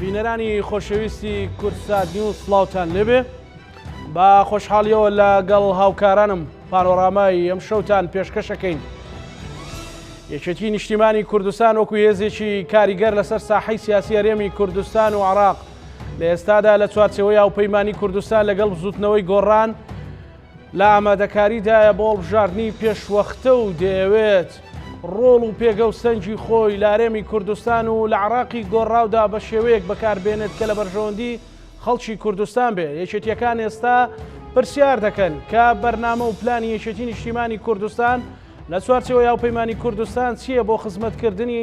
بینەرانی خۆشەویستی کوردسات نیوز سڵاوتان لێبێ بە خۆشحاڵیەوە لەگەڵ هاوکارانم پانۆرامای ئەم شەوتان پێشکەشەکەین. یەکێتی نیشتیمانی کوردستان وەکو هێزێکی کاریگەر لەسەر ساحەی سیاسی هەرێمی کوردستان و عراق لە ئێستادا لە چوارچێوەی هاوپەیمانی کوردستان لەگەڵ بزوتنەوەی گۆڕان لە ئامادەکاریدایە بۆ هەڵبژاردنی پێشوەختە و دەیەوێت ڕۆڵ و پێگە و سەنگی خۆی لە هەرێمی کوردستان و لە عراقی گۆڕاودا بە شێوەیەک بەکاربێنێت کە لە بەرژەوەندی خەڵکی کوردستان بێ. یەکێتییەکان ئێستا پرسیار دەکەن کە بەرنامە و پلانی یەکێتی نیشتیمانی کوردستان لە چوارچێوەی هاوپەیمانی کوردستان چییە بۆ خزمەتکردنی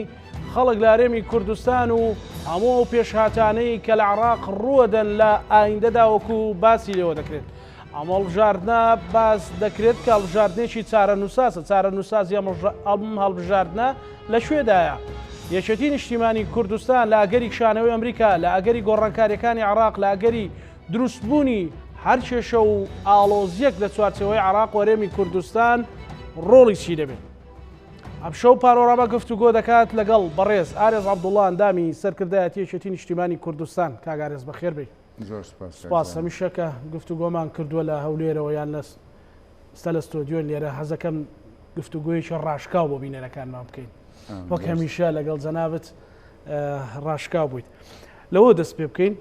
خەڵک لە هەرێمی کوردستان و هەموو ئەو پێشهاتانەی کە لە عراق ڕووەدەن لە ئایندەدا وەکو باسی لێوە دەکرێت. ئەم هەڵبژاردنە باس دەکرێت کە هەڵبژاردنێکی چارەنووسازە، چارەنووسازی ئەم هەڵبژاردنە لە کوێدایە؟ یەکێتی نیشتیمانی کوردستان لە ئەگەری کشانەوەی ئەمریکا، لە ئەگەری گۆڕانکارییەکانی عێراق، لە ئەگەری دروستبوونی هەر کێشە و ئاڵۆزییەک لە چوارچێوەی عێراق و هەرێمی کوردستان ڕۆڵی چی دەبێت؟ ئەمشەو پانۆراما گفتوگۆ دەکات لەگەڵ بەڕێز ئارێز عەبدوڵڵا ئەندامی سەرکردایەتی یەکێتی نیشتیمانی کوردستان. کاک ئارێز بەخێر بێی. زۆر سپاس کاک سپاس زانا. هەمیشە کە گفتوگۆمان کردووە لە هەولێرەوە یان لە ئستا لە ستۆدیۆن لێرە حەزەکەم گفتوگۆیەکی ڕاشکاو بۆ بینەرەکانمان بکەین وەک هەمیشە لەگەڵ جەنابت ڕاشکاو بوویت لەوە دەست پێ بکەین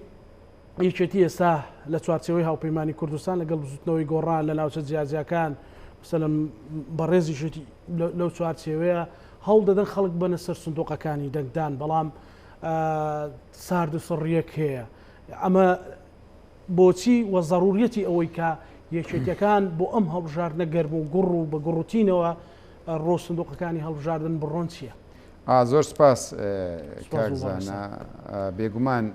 یەکێتی ئێستا لە چوارچێوەی هاوپەیمانی کوردستان لەگەڵ بزوتنەوەی گۆڕان لە ناوچە جیاجیاکان مثلەن بەڕێزیشێتی لەو چوارچێوەیە هەوڵ دەدەن خەڵک بەنە سەر سندوقەکانی دەنگدان بەڵام سارد و سڕیەک هەیە ئەمە بۆچی و زەروریەتی ئەوەی کە یەکێتیەکان بۆ ئەم هەڵبژاردنە گەرم و گوڕ و بە گوڕوتینەوە ڕۆ سندوقەکانی هەڵبژاردن بڕۆن چییە؟ زۆر سپاس کاک زانا بێگومان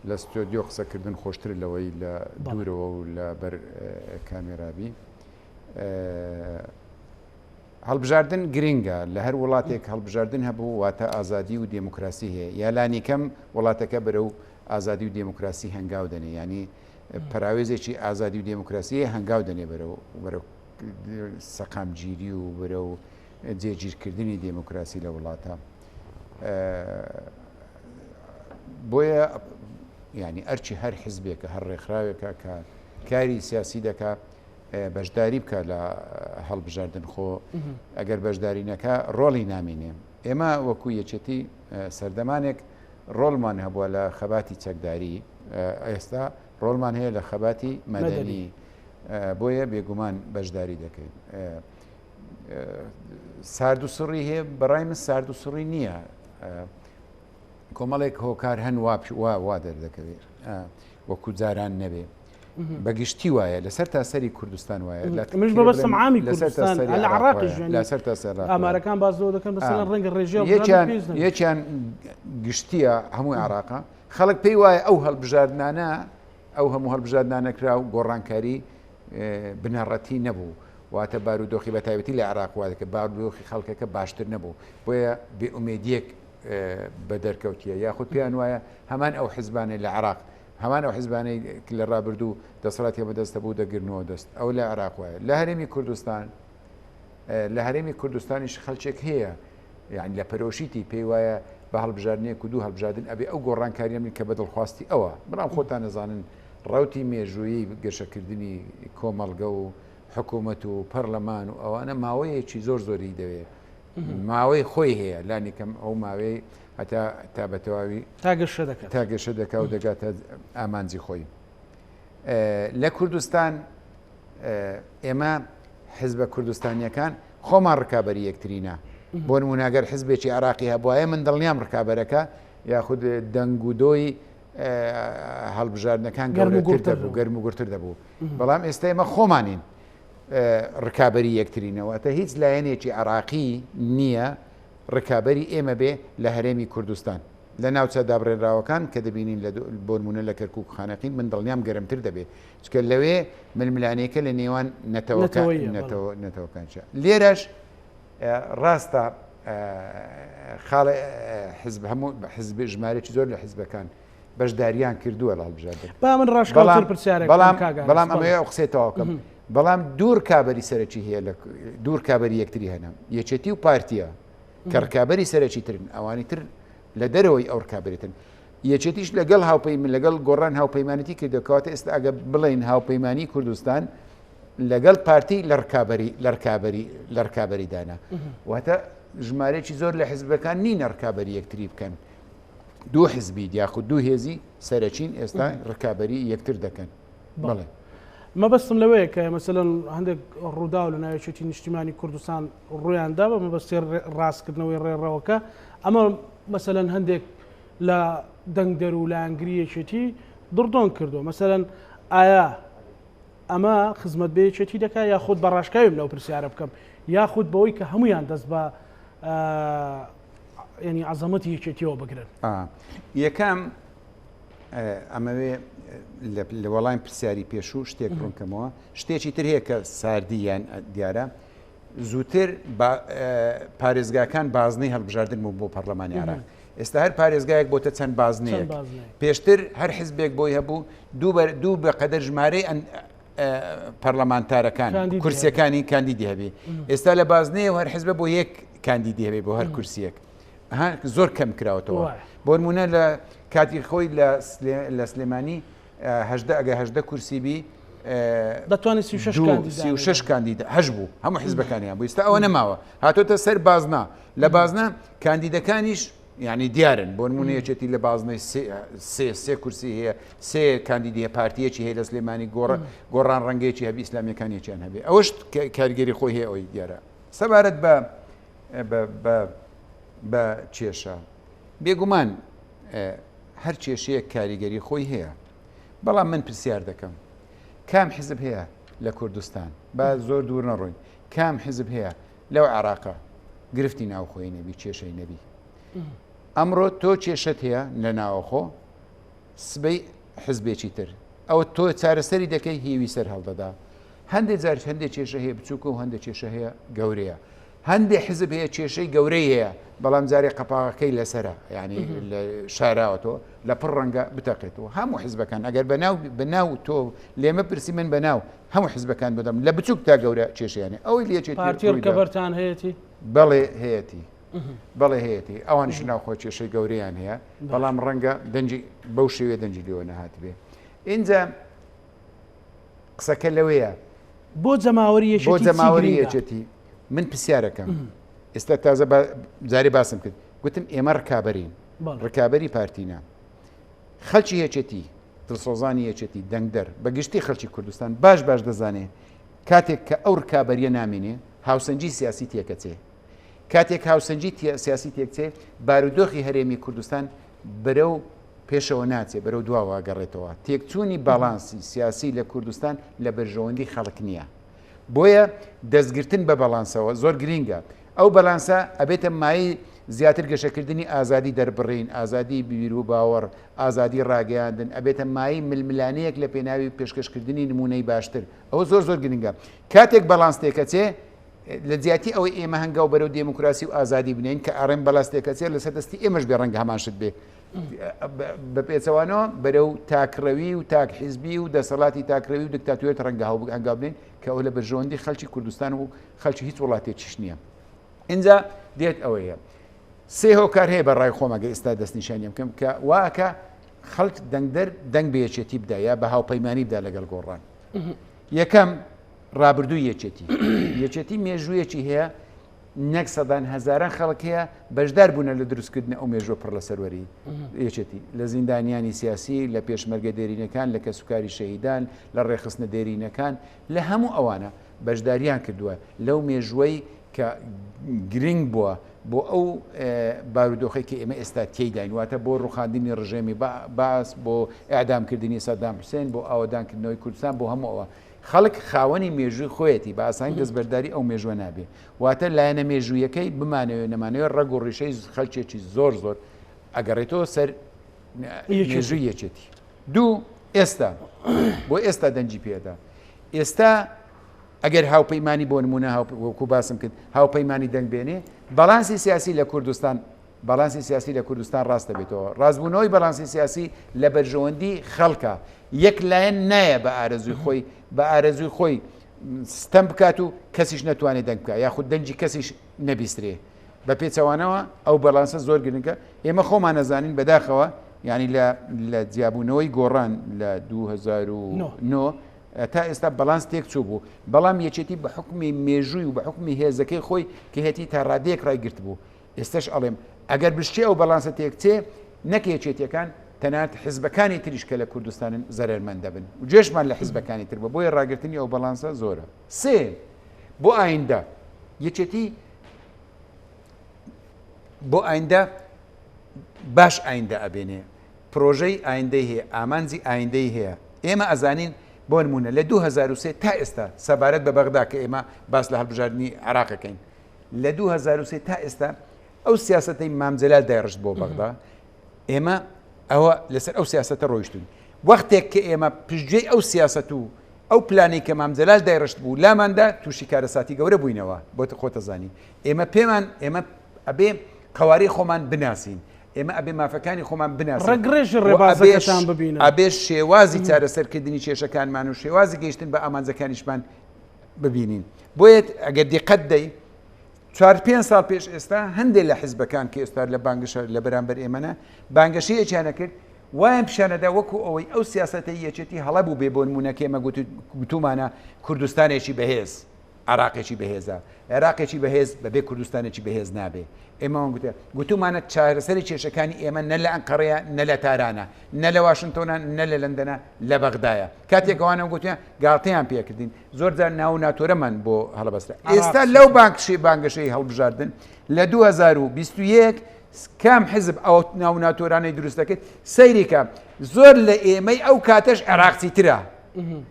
لە ستۆدیۆ قسەکردن خۆشتر لەوەی لە دوورەوە و لە بەر کامێرابی. هەڵبژاردن گرنگە، لە هەر وڵاتێک هەڵبژاردن هەبوو واتە ئازادی و دێموکراسی هەیە یا لانیکەم وڵاتەکە بەرەو ئازادی و دێموکراسی هەنگاو دەنێ یانی پەراوێزێکی ئازادی و دێموکراسی هەیە هەنگاو دەنێ بەرەو بەرەو سەقامگیری و بەرەو جێگیرکردنی دێموکراسی لە وڵاتە بۆیە ینی ئەرچی هەر حزبێکە هەر ڕێکخراوێکە کە کاری سیاسی دەکا بەشداری بکە لە هەڵبژاردن خۆ ئەگەر بەشداری نەکا ڕۆڵی نامینێ ئێمە وەکو یەکێتی سەردەمانێک ڕۆڵمان هەبووە لە خەباتی چەکداری ئێستا ڕۆڵمان هەیە لە خەباتی مەدەنی بۆیە بێگومان بەشداری دەکەین سارد و سڕی هەیە بەڕای من سارد و سڕی نییە کۆمەڵێک هۆکار هەن وا وا دەردەکەوێت وەکو جاران نەبێ بەگشتی وایە لەسەر تاسەری کوردستان وایە منش بەبەستم عامی کوردستان لە عراقیش لەسەر تاسەر ئامارەکان باس لەوە دەکەن بەسەر ڕەنگە ڕێژە یەکیان یەکیان گشتیە هەموو عراقە خەڵک پێی وایە ئەو هەڵبژاردنانە ئەو هەموو هەڵبژاردنانە کرا و گۆڕانکاری بنەڕەتی نەبوو واتە بارودۆخی بە تایبەتی لە عراق وادەکە بارودۆخی خەڵکەکە باشتر نەبوو بۆیە بێئومێدیەک بە دەرکەوتیە یاخود پێیان وایە هەمان ئەو حزبانەی لە عراق هەمان ئەو حزبانەی لە ڕابردوو دەسەڵاتیان بەدەستە بوو دەگرنەوە دەست ئەو لە عێراق وایە لە هەرێمی کوردستان لە هەرێمی کوردستانیش خەلچێک هەیە یعنی لە پەرۆشیتی پێی وایە بە هەڵبژاردنێک و دوو هەڵبژاردن ئەبێ ئەو گۆڕانکاریە من کە بە دڵخواستی ئەوە بەڵام خۆتان نەزانن ڕوتی مێژوویی گەشەکردنی کۆمەڵگە و حکوومەت و پەرلەمان و ئەوانە ماوەیەکی زۆر زۆری دەوێت ماوەی خۆی هەیە لانی کەم ئەو ماوەی هەتا تا بە تەواوی تا گەشە دەکات تا گەشە دەکا و دەگاتە ئامانجی خۆی لە کوردستان ئێمە حزبە کوردستانیەکان خۆمان ڕکابەری یەکترینە بۆ نموناگەر حزبێکی عراقی هەبواە من دڵنیام ڕکابەرەکە یاخود دەنگ و دۆی هەڵبژاردنەکان گەرمتر دەبوو گەرم و گورتر دەبوو بەڵام ئێستا ئێمە خۆمانین ڕکابەری یەکترینە واتە هیچ لایەنێکی عراقی نییە ڕکابەری ئێمە بێ لە هەرێمی کوردستان لە ناوچە دابڕێنراوەکان کە دەبینین لە بۆنمونە لە کەرکوک و خانەقین من دڵنیام گەرمتر دەبێ چکە لەوێ ململانێکە لە نێوان نەتەوەکان لێرەش ڕاستە خاڵ حزب هەموو حزب ژمارێکی زۆر لە حزبەکان بەشداریان کردووە لە هەڵبژاردن. با من ڕاشکاوتر پرسیارێک بەڵام بەڵام ئەمەوێ ئەو قسەی تەواو بکەم بەڵام دوو ڕکابەری سەرەکی هەیە لە دوو ڕکابەری یەکتری هەنە یەکێتی و پارتیە کە ڕکابەری سەرەکی ترن ئەوانی تر لە دەرەوەی ئەو ڕکابەرێتن. یەکێتیش لەگەڵ هاوپەیمان لەگەڵ گۆڕان هاوپەیمانەتی کردو کەواتە ئێستا ئەگە بڵێین هاوپەیمانی کوردستان لەگەڵ پارتی لە ڕکابەری لە ڕکابەری لە ڕکابەریدانە واتە ژمارەیەکی زۆر لە حزبەکان نینە ڕکابەری یەکتری بکەن دوو حزبی یاخود دوو هێزی سەرەکین ئێستا ڕکابەری یەکتر دەکەن بەڵێ. مەبەستم لەوەیە کە مەسەلەن هەندێک ڕووداو لە ناو یەکێتی نیشتیمانی کوردستان ڕوویاندا بە مەبەستی ڕاستکردنەوەی ڕێڕەوەکە ئەمە مەسەلەن هەندێک لە دەنگدەر و لایەنگری یەکێتی دڕدۆن کردو مەسەلەن ئایا ئەمە خزمەت بە یەکێتی دەکات یاخود بە ڕاشکاویم لەو پرسیارە بکەم یاخود بەوەی کە هەمویان دەست بە ینی عەزەمەتی یەکێتیەوە بگرن یەکەم ئەمەوێ لە وەڵام پرسیاری پێشوو شتێک ڕوونکەمەوە شتێکی تر هەیە کە ساردی یان دیارە زووتر پارێزگاکان بازنەی هەڵبژاردن بوو بۆ پەرلەمانی عراق ئێستا هەر پارێزگایەک بۆتە چەند بازنەیەک پێشتر هەر حزبێک بۆی هەبوو دوو بە قەدەر ژمارەی پەرلەمانتارەکان کورسیەکانی کاندیدی هەبێ ئێستا لە بازنەیە و هەر حزبە بۆ یەک کاندیدی هەبێ بۆ هەر کورسیەک زۆر کەم کراوەتەوە بۆ نمونە لە کاتی خۆی لە سلێمانی هەدە ئەگە هەدە کورسی بی دەتوانێت 36 کاندید هەش بوو هەموو حزبەکانیان بوو ئێستا ئەوە نەماوە هاتۆتە سەر بازنا لە بازنە کاندیدەکانیش یعنی دیارن بۆ نمونە یەکێتی لە بازنەی سێ سێ کورسی هەیە سێ کاندیدی هەیە پارتیەکی هەیە لە سلێمانی گۆڕ گۆڕان ڕەنگێکی هەبی ئیسلامیەکانێکیان هەبێ ئەوش کاریگەری خۆی هەیە ئەوی دیارە سەبارەت بە بە کێشە بێگومان هەر کێشەیەک کاریگەری خۆی هەیە بەڵام من پرسیار دەکەم کام حزب هەیە لە کوردستان با زۆر دوور نەڕۆین کام حزب هەیە لەو عێراقە گرفتی ناوخۆی نەبی کێشەی نەبی ئەمڕۆ تۆ کێشەت هەیە لە ناوەخۆ سبەی حزبێکی تر ئەوە تۆ چارەسەری دەکەی هیوی سەر هەڵدەدا هەندێک جار هەندێک کێشە هەیە بچووکە و هەندێک کێشە هەیە گەورەیە هەندێک حزب هەیە کێشەی گەورەی هەیە بەڵام جارێ قەپاغەکەی لەسرە ینی لە شاراوەتەوە لە پڕ ڕەنگە بتەقێتەوە هەموو حزبەکان ئەگەر بەناو بەناو تۆ لێمە پرسی من بەناو هەموو حزبەکان بدەم لە بچوک تا گەورە کێشیانە ئەوەی لێ پارتی ڕکەبەرتان هەیەی بەڵێ هەیەی بەڵێ هەیەی ئەوانش ناوخۆ کێشەی گەورەیان هەیە بەڵام ڕەنگە دەنجی بەو شێوێ دەنجی لێوە نەهاتبێ اینجا قسەکە لەوەیە بۆ جەماوەری بۆ جەماوەری یەکێتی من پرسیارەکەم ئێستا تازە جارێ باسم کرد گوتم ئێمە ڕکابەرین ڕکابەری پارتینە خەلکی یەکێتی دڵسۆزانی یەکێتی دەنگدەر بە گشتی خەلکی کوردستان باش باش دەزانێ کاتێک کە ئەو ڕکابەریە نامێنێ هاوسەنگی سیاسی تێکەچێ کاتێک هاوسەنگی سیاسی تێکچێ بارودۆخی هەرێمی کوردستان بەرەو پێشەوە ناچێ بەرەو دواوە گەڕێتەوە تێکچوونی باڵانسی سیاسی لە کوردستان لە بەرژەوەندی خەڵک نییە بۆیە دەستگرتن بە بەڵانسەوە زۆر گرینگە. ئەو بەلانسە ئەبێتە مایەی زیاتر گەشەکردنی ئازادی دەربڕین، ئازادی بیروباوەڕ، ئازادی ڕاگەیاندن، ئەبێتە مایەی ململانێیەک لە پێناوی پێشکەشکردنی نموونەی باشتر. ئەوە زۆر زۆر گرنگە. کاتێک بەڵانس تێکەچێ، لە جیاتی ئەوەی ئێمە هەنگاو بەرەو دێموکراسی و ئازادی بنێین، کە ئەڕێن بەڵاس تێکەچێ، لەسەر دەستی ئێمەش بێ ڕەنگە هەمان شت بێ. بە پێچەوانەوە بەرەو تاکڕەوی و تاک حیزبی و دەسەڵاتی تاکڕەوی و دکتاتۆریەت ڕەنگە هەنگاو بنێین کە ئەوە لە بەرژەوەندی خەڵکی کوردستان و خەڵکی هیچ وڵاتێکیش نییە ئینجا دێت ئەوەیە سێ هۆکار هەیە بە ڕای خۆم ئەگەر ئێستا دەستنیشانیم بکەم کە واکە خەڵک دەنگدەر دەنگ بە یەکێتی بدا یا بە هاوپەیمانی بدا لەگەڵ گۆڕان یەکەم ڕابردوو یەکێتی یەکێتی مێژوویەکی هەیە نەک سەدان هەزاران خەڵک هەیە بەشدار بوونە لە دروستکردن ئەو مێژوە پڕ لە سەروەری یەکێتی لە زیندانیانی سیاسی لە پێشمەرگە دێرینەکان لە کەسوکاری شەهیدان لە ڕێخستنە دێرینەکان لە هەموو ئەوانە بەشداریان کردووە لەو مێژووەی کە گرنگ بووە بۆ ئەو بارودۆخەی کە ئێمە ئێستا تێیداین واتە بۆ ڕوخاندنی ڕژێمی بەعس بۆ ئیعدامکردنی سەدام حوسێن بۆ ئاوەدانکردنەوەی کوردستان بۆ هەموو ئەوە خەڵک خاوەنی مێژووی خۆیەتی بە ئاسانی دەستبەرداری ئەو مێژوە نابێ واتە لایەنە مێژوویەکەی بمانەوێ نەمانەوێ ڕەگ و ڕیشەی خەلکێکی زۆر زۆر ئەگەڕێتەوە سەر مێژووی یەکێتی دوو ئێستا بۆ ئێستا دەنگی پێدا ئێستا ئەگەر هاوپەیمانی بۆ نمونە وەکو باسم کرد هاوپەیمانی دەنگ بێنێ بەڵانسی سیاسی لە کوردستان بەڵانسی سیاسی لە کوردستان ڕاست دەبێتەوە ڕاستبوونەوەی بەڵانسی سیاسی لە بەرژەوەندی خەڵکە یەک لایەن نایە بە ئارەزوی خۆی بە ئارەزوی خۆی ستەم بکات و کەسیش نەتوانێت دەنگ بکە یاخود دەنگی کەسیش نەبیسترێ بە پێچەوانەوە ئەو بەڵانسە زۆر گرنگە ئێمە خۆمان نەزانین بەداخەوە. یعنی لە لە جیابوونەوەی گۆڕان لە 2009 تا ئێستا بەڵانس تێک چوو بوو بەڵام یەکێتی بە حکومی مێژووی و بە حکومی هێزەکەی خۆی کە هێتی تا ڕادەیەک ڕایگرت بوو ئێستش ئەڵێم ئەگەر بشچێ ئەو بەڵانسە تێکچێ نەک یەکێتیەکان تەنانەت حزبەکانی تریش کە لە کوردستانن زەرەرمەند دەبن و جێشمان لە حزبەکانی تر بە بۆیە ڕاگرتنی ئەو بەڵانسە زۆرە. سێ، بۆ ئایندە یەکێتی بۆ ئایندە باش ئایندە ئەبێنێ پرۆژەی ئایندەی هەیە ئامانجی ئایندەی هەیە ئێمە ئەزانین بۆ نمونە لە 2023 تا ئێستا سەبارەت بە بەغدا کە ئێمە باس لە هەڵبژاردنی عراقەکەین لە 2023 تا ئێستا ئەو سیاستەی مام جەلال دایڕشت بۆ بەغدا ئێمە ئەوە لەسەر ئەو سیاستە ڕۆیشتون وەختێک کە ئێمە پشتگوێی ئەو سیاست و ئەو پلانەی کە مام جەلال دایڕشت بوو لاماندا تووشی کارەساتی گەورە بووینەوە بۆ خۆتەزانی ئێمە پێمان ئێمە ئەبێ قوارەی خۆمان بناسین ئێمە ئەبێ مافەکانی خۆمان بناسین ڕێگڕێژی ڕێبازەکەتان ببینن ئەبێ شێوازی چارەسەرکردنی کێشەکانمان و شێوازی گەیشتن بە ئامانجەکانیشمان ببینین بۆیە ئەگەر دیقەت دەی چوار پێنج ساڵ پێش ئێستا هەندێک لە حزبەکان کە ئێستا لە بانگەشە لە بەرامبەر ئێمەە بانگەشەیەکیان نەکرد وایان پیشانەدا وەکو ئەوەی ئەو سیاسەتەی یەکێتی هەڵە بوو بێ بۆ نمونە کە ئێمە گوتومانە کوردستانێکی بەهێز عراقێکی بەهێزە عێراقێکی بەهێز بەبێ کوردستانێکی بەهێز نابێ ئێمەوان گوتە گوتومانە چارەسەری کێشەکانی ئێمە نە لە ئەنقەرەیە نە لە تارانە نە لە واشنتۆنە نە لە لەندەنە لە بەغدایە کاتێک ئەوانە گوتیان گاڵتەیان پێکردین زۆر جار ناو ناتۆرەمان بۆ هەڵبەسترا ئێستا لەو بانکشی بانگەشەی هەڵبژاردن لە 2021 کام حزب ئەو ناو ناتۆرانەی دروست دەکرد سەیریکە زۆر لە ئێمەی ئەو کاتەش عێراقچی ترە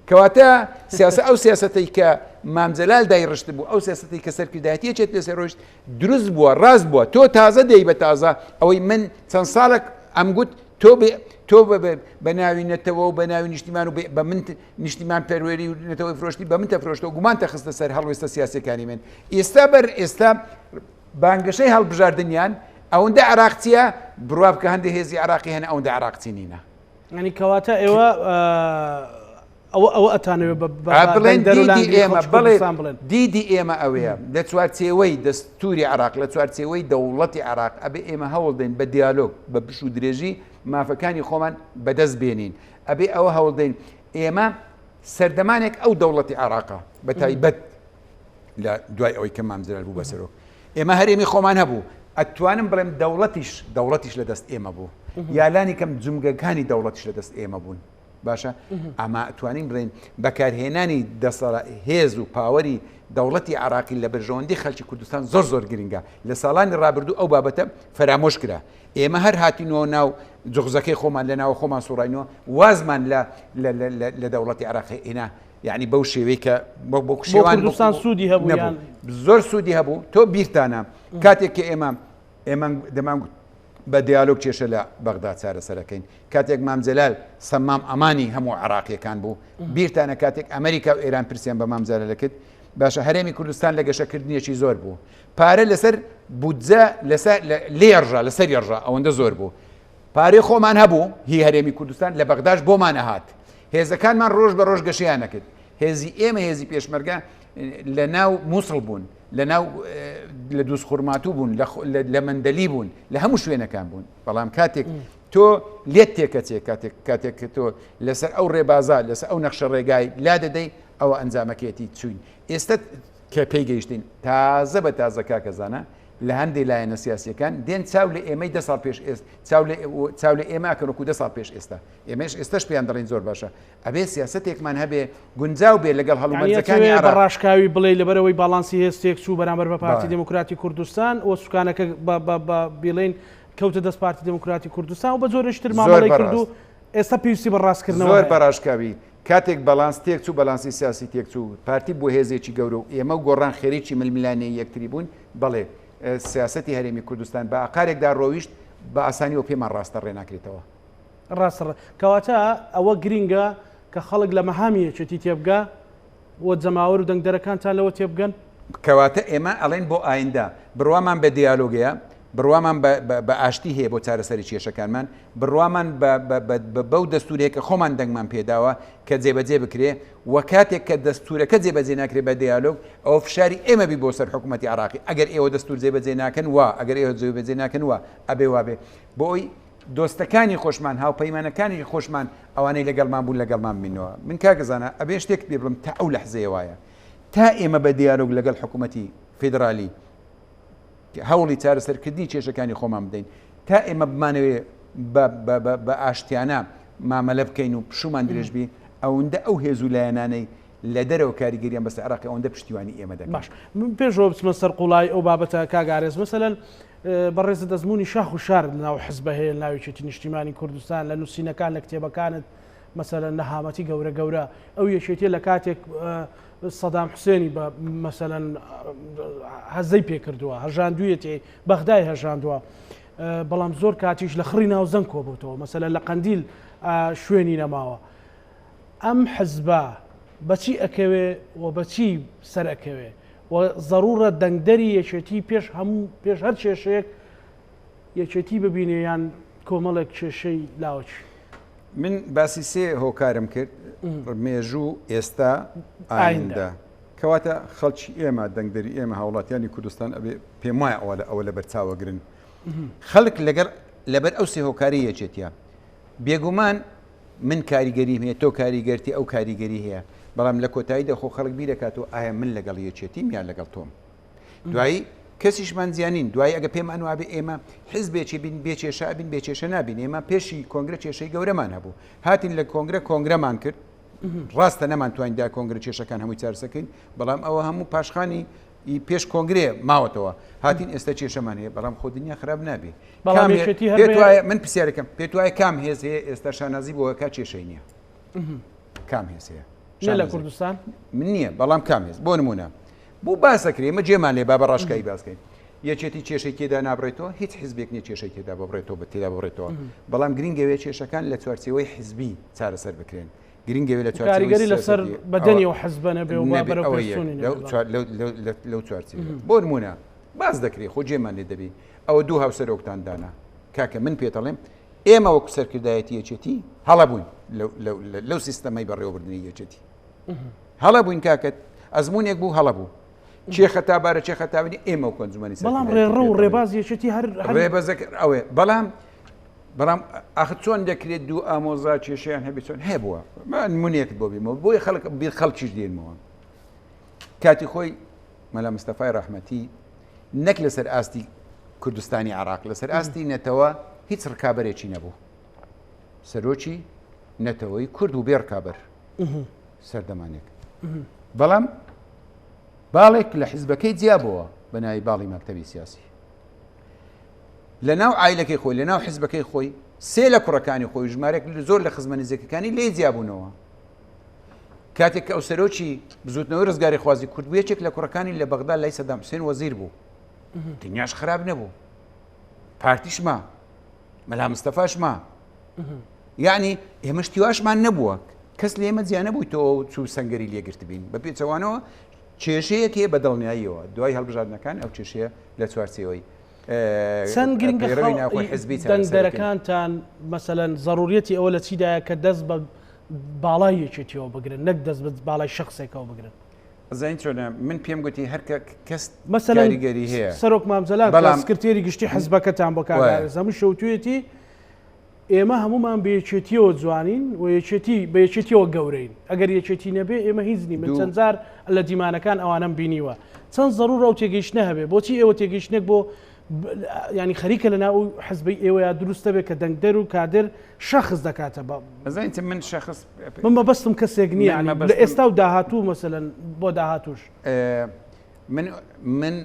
کەواتە سیاسە ئەو سیاستەی کە مامجلال دایڕشت بوو ئەو سیاستەی کە سەرکردایەتی چێت لەسەر ڕۆشت دروست بووە ڕاست بووە تۆ تازە دەی بە تازە ئەوەی من چەند ساڵێک ئەم گوت تۆ تۆ بە ناوی نەتەوە و بە ناوی نیشتیمان و بە من نیشتیمان پەروەری و نەتەوەی فرۆشتی بە من تەفرۆشتەوە گومان تەخستە سەر هەڵوێستە سیاسەکانی من ئێستا بەر ئێستا بانگەشەی هەڵبژاردنیان ئەوەندە عراقچیە بڕوا بکە هەندێک هێزی عراقی هەن ئەوەندە عراقچی نینە ینی کەواتە ئێوە ئەوە ئەوە ئەتانەوێ بڵێن دیدی ئێمە بڵێ دیدی ئێمە ئەوەیە لە چوارچێوەی دەستوری عراق لە چوارچێوەی دەوڵەتی عراق ئەبێ ئێمە هەوڵدەین بە دیالۆگ بە پش و درێژی مافەکانی خۆمان بەدەست بێنین ئەبێ ئەوە هەوڵدەین ئێمە سەردەمانێک ئەو دەوڵەتی عراقە بە تایبەت لە دوای ئەوەی کە مام جەلال بوو بە سەرۆک ئێمە هەرێمی خۆمان هەبوو ئەتوانم بڵێم دەوڵەتیش دەوڵەتیش لە دەست ئێمە بوو یالانی کەم جومگەکانی دەوڵەتیش لە دەست ئێمە بوون باشە ئەما توانین بڵێن بەکارهێنانی دەسەڵ هێز و پاوەری دەوڵەتی عراقی لە بەرژەوەندی خەلکی کوردستان زۆر زۆر گرنگە لە ساڵانی ڕابردوو ئەو بابەتە فەرامۆش کرا ئێمە هەر هاتینەوە ناو جغزەکەی خۆمان لە ناوە خۆمان سوڕینەوە وازمان لە لە دەوڵەتی عراقی ئینا یعنی بەو شێوەی کە بۆ بۆ شێوان کوردستان سوودی هەبوو زۆر سوودی هەبوو تۆ بیرتانە کاتێک کە ئێمە ئێمە دەمان بە دیالۆگ کێشە لە بەغدا چارەسەرەکەین کاتێک مام جەلال سەمام ئەمانی هەموو عراقیەکان بوو بیرتانە کاتێک ئەمریکا و ئێران پرسیان بە مام جەلال کرد باشە هەرێمی کوردستان لە گەشەکردنیەکی زۆر بوو پارە لەسەر بودجە لەسەر لێڕژا لەسەر یێڕژا ئەوەندە زۆر بوو پارەی خۆمان هەبوو هی هەرێمی کوردستان لە بەغداش بۆمان ئەهات هێزەکانمان ڕۆژ بە ڕۆژ گەشەیان نەکرد هێزی ئێمە هێزی پێشمەرگە لە ناو مووسڵ بوون لە ناو لە دووز خورماتوو بوون لە مەندەلی بوون لە هەموو شوێنەکان بوون بەڵام کاتێک تۆ لێت تێکەچێ کاتێک کاتێک کە تۆ لەسەر ئەو ڕێبازە لەسەر ئەو نەخشە ڕێگای لا دەدەی ئەوە ئەنجامەکەیەتی چوین ئێستا کە پێی گەیشتین تازە بە تازە کاکە زانا لە هەندێ لایەنە سیاسیەکان دێن چاو لە ئێمەی دە ساڵ پێش ئێست چاو لە چاو لە ئێمە ئەکەن وەکو دە ساڵ پێش ئێستا ئێمەش ئێستاش پێیان دەڵێن زۆر باشە ئەبێ سیاسەتێکمان هەبێ گونجاو بێ لەگەڵ هەڵومەرجەکانی عێراق. بە ڕاشکاوی بڵێی لەبەرئەوەی باڵانسی هێز تێکچوو بەرامبەر بە پارتی دێموکراتی کوردستان و سوکانەکە بە بیڵێین کەوتە دەست پارتی دێموکراتی کوردستان و بە جۆرێکی تر مامەڵەی کرد و ئێستا پێویستی بە ڕاستکردنەوە زۆر بە ڕاشکاوی کاتێک باڵانس تێکچوو باڵانسی سیاسی تێکچوو پارتی بووە هێزێکی گەورە و ئێمە و گۆڕان خەریکی ململانێی یەکتری بوون بەڵێ سیاسەتی هەرێمی کوردستان بە ئاقارێکدا ڕۆیشت بە ئاسانی و پێمان ڕاستە ڕێ ناکرێتەوە. ڕاستە کەواتە ئەوە گرینگە کە خەڵک لە مەهامی یەکێتی تێبگا و جەماوەر و دەنگدەرەکانتان لەوە تێبگەن؟ کەواتە ئێمە ئەڵێن بۆ ئایندە بڕوامان بە دیالۆگەیە، بڕوامان بە ئاشتی هەیە بۆ چارەسەری کێشەکانمان، بڕوامان بەو دەستوورەیە کە خۆمان دەنگمان پێداوە کە جێبەجێ بکرێ و کاتێک کە دەستوورەکە جێبەجێ ناکرێ بە دیالۆگ ئەوە فشاری ئێمە بی بۆ سەر حکوومەتی عراقی ئەگەر ئێوە دەستوور جێبەجێ ناکەن وا ئەگەر ئێوە جێبەجێ ناکەن وا ئەبێ وابێ بۆ ئەوی. دۆستەکانی خۆشمان، هاوپەیمانەکانی خۆشمان، ئەوانەی لەگەڵمان بوون لەگەڵمان بمینەوە. من کاکە زانا ئەبێ شتێکت پێ بڵێم تا ئەو لەحزەیە وایە. تا ئێمە بە دیالۆگ لەگەڵ حکوومەتی فیدرالی هەوڵی چارەسەرکردنی کێشەکانی خۆمان بدەین، تا ئێمە بمانەوێ بە ئاشتیانە مامەلە بکەین و پشوومان درێژ بی، ئەوەندە ئەو هێز و لایەنانەی لە دەرەوە کاریگەریان بەسەر عێراقی ئەوەندە پشتیوانی ئێمە دەکەن. باش من پێشەوە بچمە سەر قوڵایی ئەو بابەتە کاک ئارێز مەسەلەن بەڕێزت ئەزموونی شاخ و شارت لەناو حزبە هەیە لەناو یەکێتی نیشتیمانی کوردستان لە نووسینەکان لە کتێبەکانت مەسەلەن نەهامەتی گەورە گەورە ئەو یەکێتیە لە کاتێک سەدام حوسێنی بە مەسەلەن هەزەی پێکردووە هەژاندوویەتی بەغدای هەژاندووە بەڵام زۆر کاتیش لە خڕی ناوزەنگ کۆبووتەوە مەسەلەن لە قەندیل شوێنی نەماوە ئەم حزبە بەچی ئەکەوێ و بەچی سەر ئەکەوێ و زەڕوڕە دەنگدەری یەکێتی پێش هەموو پێش هەر کێشەیەک یەکێتی ببینێ یان کۆمەڵێک کێشەی لاوەکی؟ من باسی سێ هۆکارم کرد، مێژوو، ئێستا، ئایندە. کەواتە خەڵکی ئێمە، دەنگدەری ئێمە، هاوڵاتیانی کوردستان ئەبێ پێم وایە ئەوە لە ئەوە لەبەر چاوەگرن. خەڵک لەگەڵ لەبەر ئەو سێ هۆکاری یەکێتیە. بێگومان من کاریگەریم هەیە، تۆ کاریگەرتی، ئەو کاریگەری هەیە، بەڵام لە کۆتاییدا خۆ خەڵک بیرەکاتەوە ئایا من لەگەڵ یەکێتیم یان لەگەڵ تۆم. دوایی کەسیشمان جیا نین، دوایی ئەگە پێمان وابێ ئێمە حزبێکی بین بێ کێشە ئەبین، بێ کێشە نابین. ئێمە پێشی کۆنگرە کێشەی گەورەمان هەبوو، هاتین لە کۆنگرە کۆنگرەمان کرد، ڕاستە نەمانتوانی دا کۆنگرە کێشەکان هەمووی چارەسەکەین، بەڵام ئەوە هەموو پاشخانی ی پێش کۆنگرێ ماوەتەوە هاتین ئێستا کێشەمان هەیە بەڵام خۆ دنیا خراپ نابێ بەڵام یەکێتی هەر پێت وایە من پرسیارەکەم پێت وایە کام هێز هەیە ئێستا شانازی بۆ کا کێشەی نییە کام هێز هەیە نە لە کوردستان من نییە بەڵام کام هێز بۆ نمونە بۆ باسەکرێ ئمە جێمان لێ با بە ڕاشکایی باسکەین یەکێتی کێشەی تێدا نابڕێتەوە هیچ حزبێک نییە کێشەی تێدا ببڕێتەوە بە تێدا ببڕێتەوە بەڵام گرنگەوێ کێشەکان لە چوارچێوەی حزبی چارەسەر بکرێن گرنگەوێ لە کاریگەری لەسەر بەدەنی و حزبە نەبێ و بەرەو پێشچوونی لەو چوارچێوە بۆ نمونە باس دەکرێ خۆ جێمان لێ دەبی ئەوە دوو هاوسەرۆکتان دانا کاکە من پێتەڵێم ئێمە وەکو سەرکردایەتی یەکێتی هەڵە بووین لەو سیستەمەی بەڕێوەبردنی یەکێتی هەڵە بووین کاکەت ئەزمونێک بوو هەڵە بوو چێ خەتابارە چێ خەتاونی ئێمە و کۆنجومەنی بەڵام ڕێڕە و ڕێباز یەکێتی هەر ڕێبەزەکە ئەوێ بەڵام بەڵام ئاخر چۆن دەکرێت دوو ئامۆزا کێشەیان هەبێت چۆن هەبووە من نمونەیەکت بۆ بیمەوە بۆیە خەڵک بیر خەڵکیش دێنمەوە کاتی خۆی مەلا مستەفای ڕەحمەتی نەک لەسەر ئاستی کوردستانی عراق لەسەر ئاستی نەتەوە هیچ ڕکابەرێکی نەبوو سەرۆکی نەتەوەی کورد و بێ ڕکابەر سەردەمانێک بەڵام باڵێک لە حیزبەکەی جیابەوە بە ناوی باڵی مەکتەبی سیاسی لە ناو عایلەکەی خۆی، لە ناو حیزبەکەی خۆی، سێ لە کوڕەکانی خۆی و ژمارەیەک زۆر لە خزمە نزیکەکانی لێی جیابوونەوە. کاتێک کە ئەو سەرۆکی بزووتنەوەی ڕزگاریخوازی کورد بوو، یەکێک لە کوڕەکانی لە بەغدا لای سەدام حوسێن وەزیر بوو. دنیاش خراپ نەبوو. پارتیش ما. مەلا مستەفاش ما. یعنی ئێمە شتی واشمان نەبووە. کەس لە ئێمە جیا نەبوویتەوە و چوو سەنگەری لێگرتبین. بە پێچەوانەوە کێشەیەک هەیە بە دڵنیاییەوە دوای هەڵبژاردنەکان ئەو کێشەیە لە چوارچێوەی چەند گرنگە دەنگدەرەکانتان مەسەلەن زەڕوریەتی ئەوە لە چیدایە کە دەست بە باڵای یەکێتیەوە بگرن نەک دەست بە باڵای شخصێکەوە بگرن زین چۆنە من پێم گوتی هەر کەس مەسەلەن هەیە سەرۆک مامجلال بەڵام سکرتێری گشتی حزبەکەتان بۆ کاگارز هەموو شەوتوێتی ئێمە هەموومان بە یەکێتیەوە جوانین و یەکێتی بە یەکێتیەوە گەورەین ئەگەر یەکێتی نەبێ ئێمە هیچ نین من چەند جار لە دیمانەکان ئەوانەم بینیوە چەند زەرورە ئەو تێگەیشتنە هەبێ بۆچی ئێوە تێگەیشتنێک بۆ ینی خەریکە لە ناو حزبی ئێوەیە دروستە بێ کە دەنگدەر و کادر شخص دەکاتە بە ئەزانیت من شخص من مەبەستم کەسێک نییە لە ئێستا و داهاتوو مەسەلەن بۆ داهاتوش من من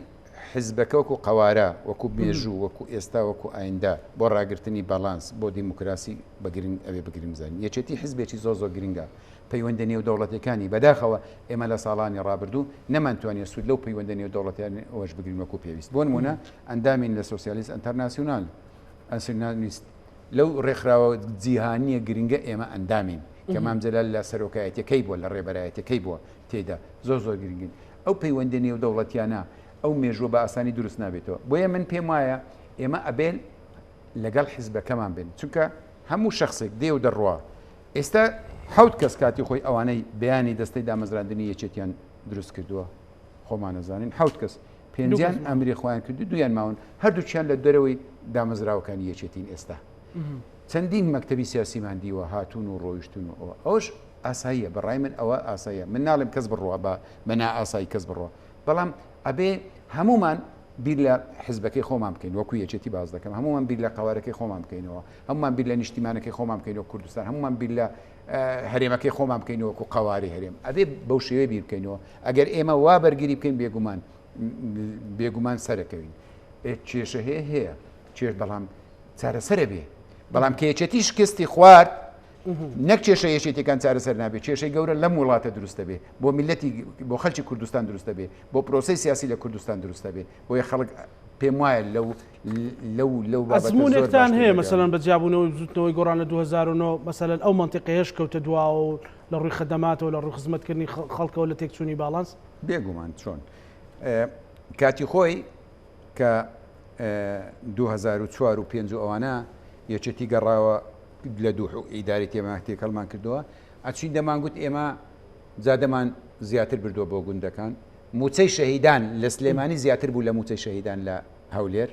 حیزبەکە وەکو قەوارە، وەکو مێژوو، وەکو ئێستا، وەکو ئایندە بۆ ڕاگرتنی باڵانس، بۆ دیموکراسی بە گرنگ ئەبێ بگرین بزانین. یەکێتی حیزبێکی زۆر زۆر گرنگە. پەیوەندە نێودەوڵەتیەکانی، بەداخەوە ئێمە لە ساڵانی ڕابردوو نەمانتوانیە سوود لەو پەیوەندە نێودەوڵەتیانەوەش بگرین وەکو پێویست. بۆ نموونە ئەندامین لە سۆسیالیست ئەنتەرناسیونال، ئەنسیونالیست، لەو ڕێکخراوە جیهانیە گرنگە ئێمە ئەندامین کە مام جەلال لە سەرۆکایەتیەکەی بووە، لە ڕێبەرایەتیەکەی بووە تێیدا. زۆر زۆر گرنگن. ئەو پەیوەندە نێودەوڵەتیانە، ئەو مێژووە بە ئاسانی دروست نابێتەوە. بۆیە من پێم وایە ئێمە ئەبێ لەگەڵ حیزبەکەمان بین، چونکە هەموو شەخسێک دێ و دەڕوا. ئێستا حەوت کەس کاتی خۆی ئەوانەی بەیانی دەستەی دامەزراندنی یەکێتیان دروست کردووە، خۆمان ئەزانین حەوت کەس، پێنجیان ئەمری خۆیان کردو دوویان ماون، هەردووکیان لە دەرەوەی دامەزراوەکانی یەکێتین ئێستا. چەندین مەکتەبی سیاسیمان دیوە هاتوون و ڕۆیشتون و ئەوە ئەوش ئاساییە بەڕای من ئەوە ئاساییە من ناڵێم کەس بڕوا بە بە نائاسایی کەس بڕوا بەڵام ئەبێ هەمومان بیر لە حزبەکەی خۆمان بکەین وەکو یەکێتی باز دەکەم هەمومان بیر لە قوارەکەی خۆمان بکەینەوە هەمومان بیر لە نیشتیمانەکەی خۆمان بکەینەوە کوردستان هەمومان بیر لە هەرێمەکەی خۆمان بکەینەوە وەکو قواری هەرێم ئەبێ بەو شێوەیە بیر بکەینەوە ئەگەر ئێمە وا بەرگری بکەین بێگومان بێگومان سەرەکەوین کێشە هەیە هەیە کێش بەڵام چارەسەرە بێ بەڵام کە یەکێتی شکستی خوارد نەک کێشە یەکێتیەکان چارەسەر نابێت کێشەی گەورە لەم وڵاتە دروستە بێ بۆ میلەتی بۆ خەلکی کوردستان دروستە بێ بۆ پرۆسی سیاسی لە کوردستان دروستە بێ بۆیە خەڵک پێم وایە لەو لەو لەو ئەزمونێکتان هەیە مەسەلەن بە جیابوونەوەی بزوتنەوەی گۆڕان لە 2009 مەسەلەن ئەو مەنتیقەیەش کەوتە دواوە و لە ڕووی خەدەماتەوە لە ڕووی خزمەتکردنی خەڵکەوە لە تێکچوونی باڵانس؟ بێگومان چۆن کاتی خۆی کە 2004 و 5 و ئەوانە یەکێتی گەڕاوە لە دوو ئیداری تێما تێکەڵمان کردووە ئەچین دەمانگوت ئێمە جادەمان زیاتر بردووە بۆ گوندەکان موچەی شەهیدان لە سلێمانی زیاتر بوو لە موچەی شەهیدان لە هەولێر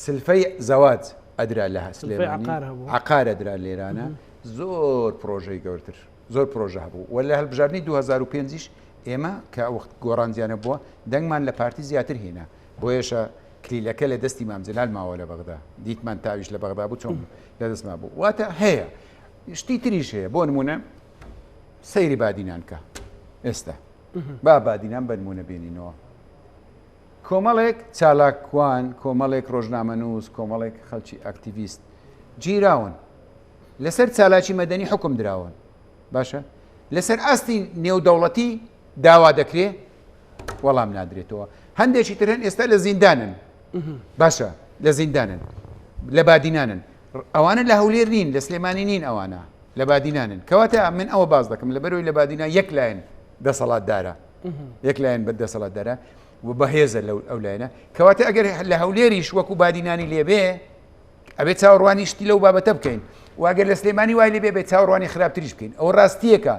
سلفەی زەواج ئەدرا لە سلێمانی عقار ئەدرا لێرانە زۆر پرۆژەی گەورتر زۆر پرۆژە هەبوو و لە هەلبژاردنی 2005یش ئێمە کە وەخت گۆڕانجیانە بووە دەنگمان لە پارتی زیاتر هێنا بۆیەشە کلیلەکە لە دەستی مام جەلال ماوە لە بەغدا دیتمان تاویش لە بەغدا بوو چۆن لە دەستما بوو واتە هەیە شتی تریش هەیە بۆ نمونە سەیری بادینان کە ئێستا با بادینان بەنمونە بێنینەوە کۆمەڵێک چالاکوان کۆمەڵێک ڕۆژنامەنووس کۆمەڵێک خەلکی ئەکتیڤیست گیراون لەسەر چالاکی مەدەنی حکم دراون باشە لەسەر ئاستی نێودەوڵەتی داوا دەکرێ وەڵام نادرێتەوە هەندێکی تر هەن ئێستا لە زیندانن باشە لە زیندانن لە بادینانن ئەوانە لە هەولێر نین لە سلێمانی نین ئەوانە لە بادینانن کەواتە من ئەوە باز دەکەم لە بەرەوەی لە بادینا یەک لایەن دەسەڵاتدارە یەک لایەن بە دەسەڵاتدارە و بەهێزە لەو ئەو لایەنە کەواتە ئەگەر لە هەولێریش وەکو بادینانی لێبێ ئەبێ چاوەڕوانی شتی لەو بابەتە بکەین و ئەگەر لە سلێمانی وای لێبێ بێ چاوەڕوانی خراپتریش بکەین ئەوە ڕاستیەکە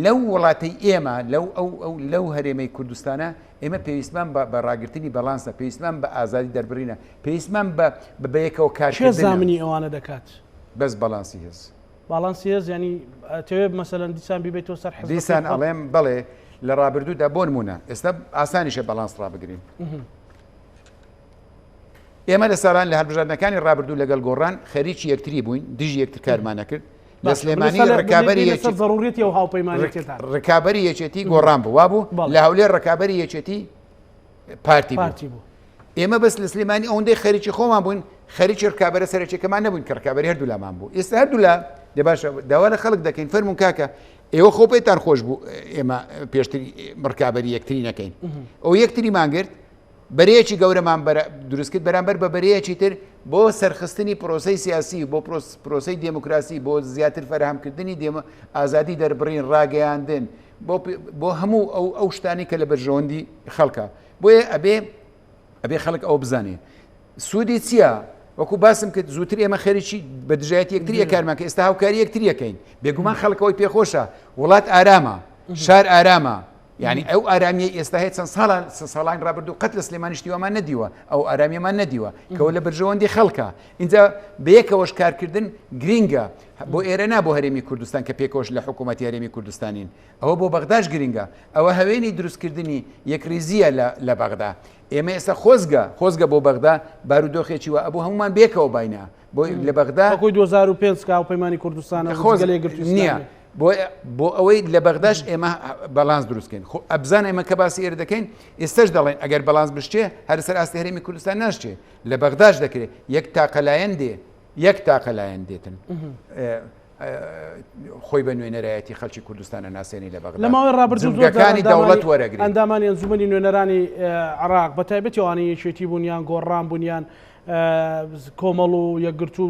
لەو وڵاتەی ئێمە لەو ئەو ئەو لەو هەرێمەی کوردستانە ئێمە پێویستمان بە ڕاگرتنی بەڵانسە پێویستمان بە ئازادی دەربڕینە پێویستمان بە بەیەکەوە کارکردنە. کێ زامنی ئەوانە دەکات؟ بەس بەڵانسی هێز. باڵانسی هێز یانی ئەتەوێ مەسەلەن دیسان بیبەیتەوە سەر حزبەکەی دیسان ئەڵێم بەڵێ لە ڕابردوودا بۆ نمونە ئێستا ئاسانیشە بەڵانس ڕابگرین. ئێمە لە ساڵان لە هەڵبژاردنەکانی ڕابردوو لەگەڵ گۆڕان خەریکی یەکتری بووین دژی یەکتر کارمان نەکرد لە سلێمانی ڕکابەری یەکێتی ضرورەتی ئەو هاوپەیمانێتیەتان ڕکابەری یەکێتی گۆڕان بوو وابوو لە هەولێر ڕکابەری یەکێتی پارتی بوو ئێمە بەس لە سلێمانی ئەوەندەی خەریکی خۆمان بووین خەریکی ڕکابەرە سەرەکیەکەمان نەبووین کە ڕکابەری هەردوولامان بوو ئێستا هەردوولا دە باشە داوا لە خەڵک دەکەین فەرمونون کاکە ئێوە خۆ پێتان خۆش بوو ئێمە پێشتر ڕکابەری یەکتری نەکەین ئەو یەکتریمان گرت بەرەیەکی گەورەمان دروست کرد بەرامبەر بە بەرەیەکی تر بۆ سەرخستنی پرۆسەی سیاسی بۆ پرۆسەی دێموکراسی بۆ زیاتر فەرهەمکردنی دێمە ئازادی دەربڕین ڕاگەیاندن بۆ هەموو ئەو ئەو شتانی کە لە بەرژەوەندی خەڵکە بۆیە ئەبێ ئەبێ خەڵک ئەو بزانێ سوودی چییە؟ وەکو باسم کرد زووتر ئێمە خەریکی بە دژایەتی یەکتری کارمان کە ئێستا هاوکاری یەکتری یەکەین بێگومان خەڵکەوەی پێخۆشە وڵات ئارامە شار ئارامە یعنی ئەو ئارامیە ئێستا هەیە چەند ساڵان ساڵان ڕابردوو قەت لە سلێمانی شتیوامان نەدیوە ئەو ئارامیەمان نەدیوە کەەوە لە بەرژەوەندی خەڵکە اینجا بەیەکەوەش کارکردن گرینگە بۆ ئێرە نا بۆ هەرێمی کوردستان کە پێکەوەش لە حکوومەتی هەرێمی کوردستانین ئەوە بۆ بەغداش گرنگە ئەوە هەوێنی دروستکردنی یەکریزیە لە بەغدا ئێمە ئێستا خۆزگە خۆزگە بۆ بەغدا بارودۆخێکی وە ئەبوو هەمومان بێکەوە باینە بۆ لە بەغدا وەکوی 2005 کە هاوپەیمانی کوردستانە خۆزگە لێگرتوو نییە بۆ ئەوەی لە بەغداش ئێمە بەڵانس دروستکەین خۆ ئەبزان ئێمە کە باسی ئێرە دەکەین ئێستش دەڵێن ئەگەر بەڵانس بشتێ هەر سەر ئاستی هەرێمی کوردستان ناشتێ لە بەغداش دەکرێت یەک تاقەلایەن دێ یەک تاقەلایەن دێتن خۆی بە نوێنەرایەتی خەلکی کوردستانە ناسێنی لە بەغدا لە ماوەی ڕابردوو زۆر دەوڵەت وەرەگری ئەندامانی ئەنجومەنی نوێنەرانی عراق بە تایبەتی ئەوانەی یەکێتی بوون یان گۆڕان بوون یان کۆمەڵ و یەکگرتوو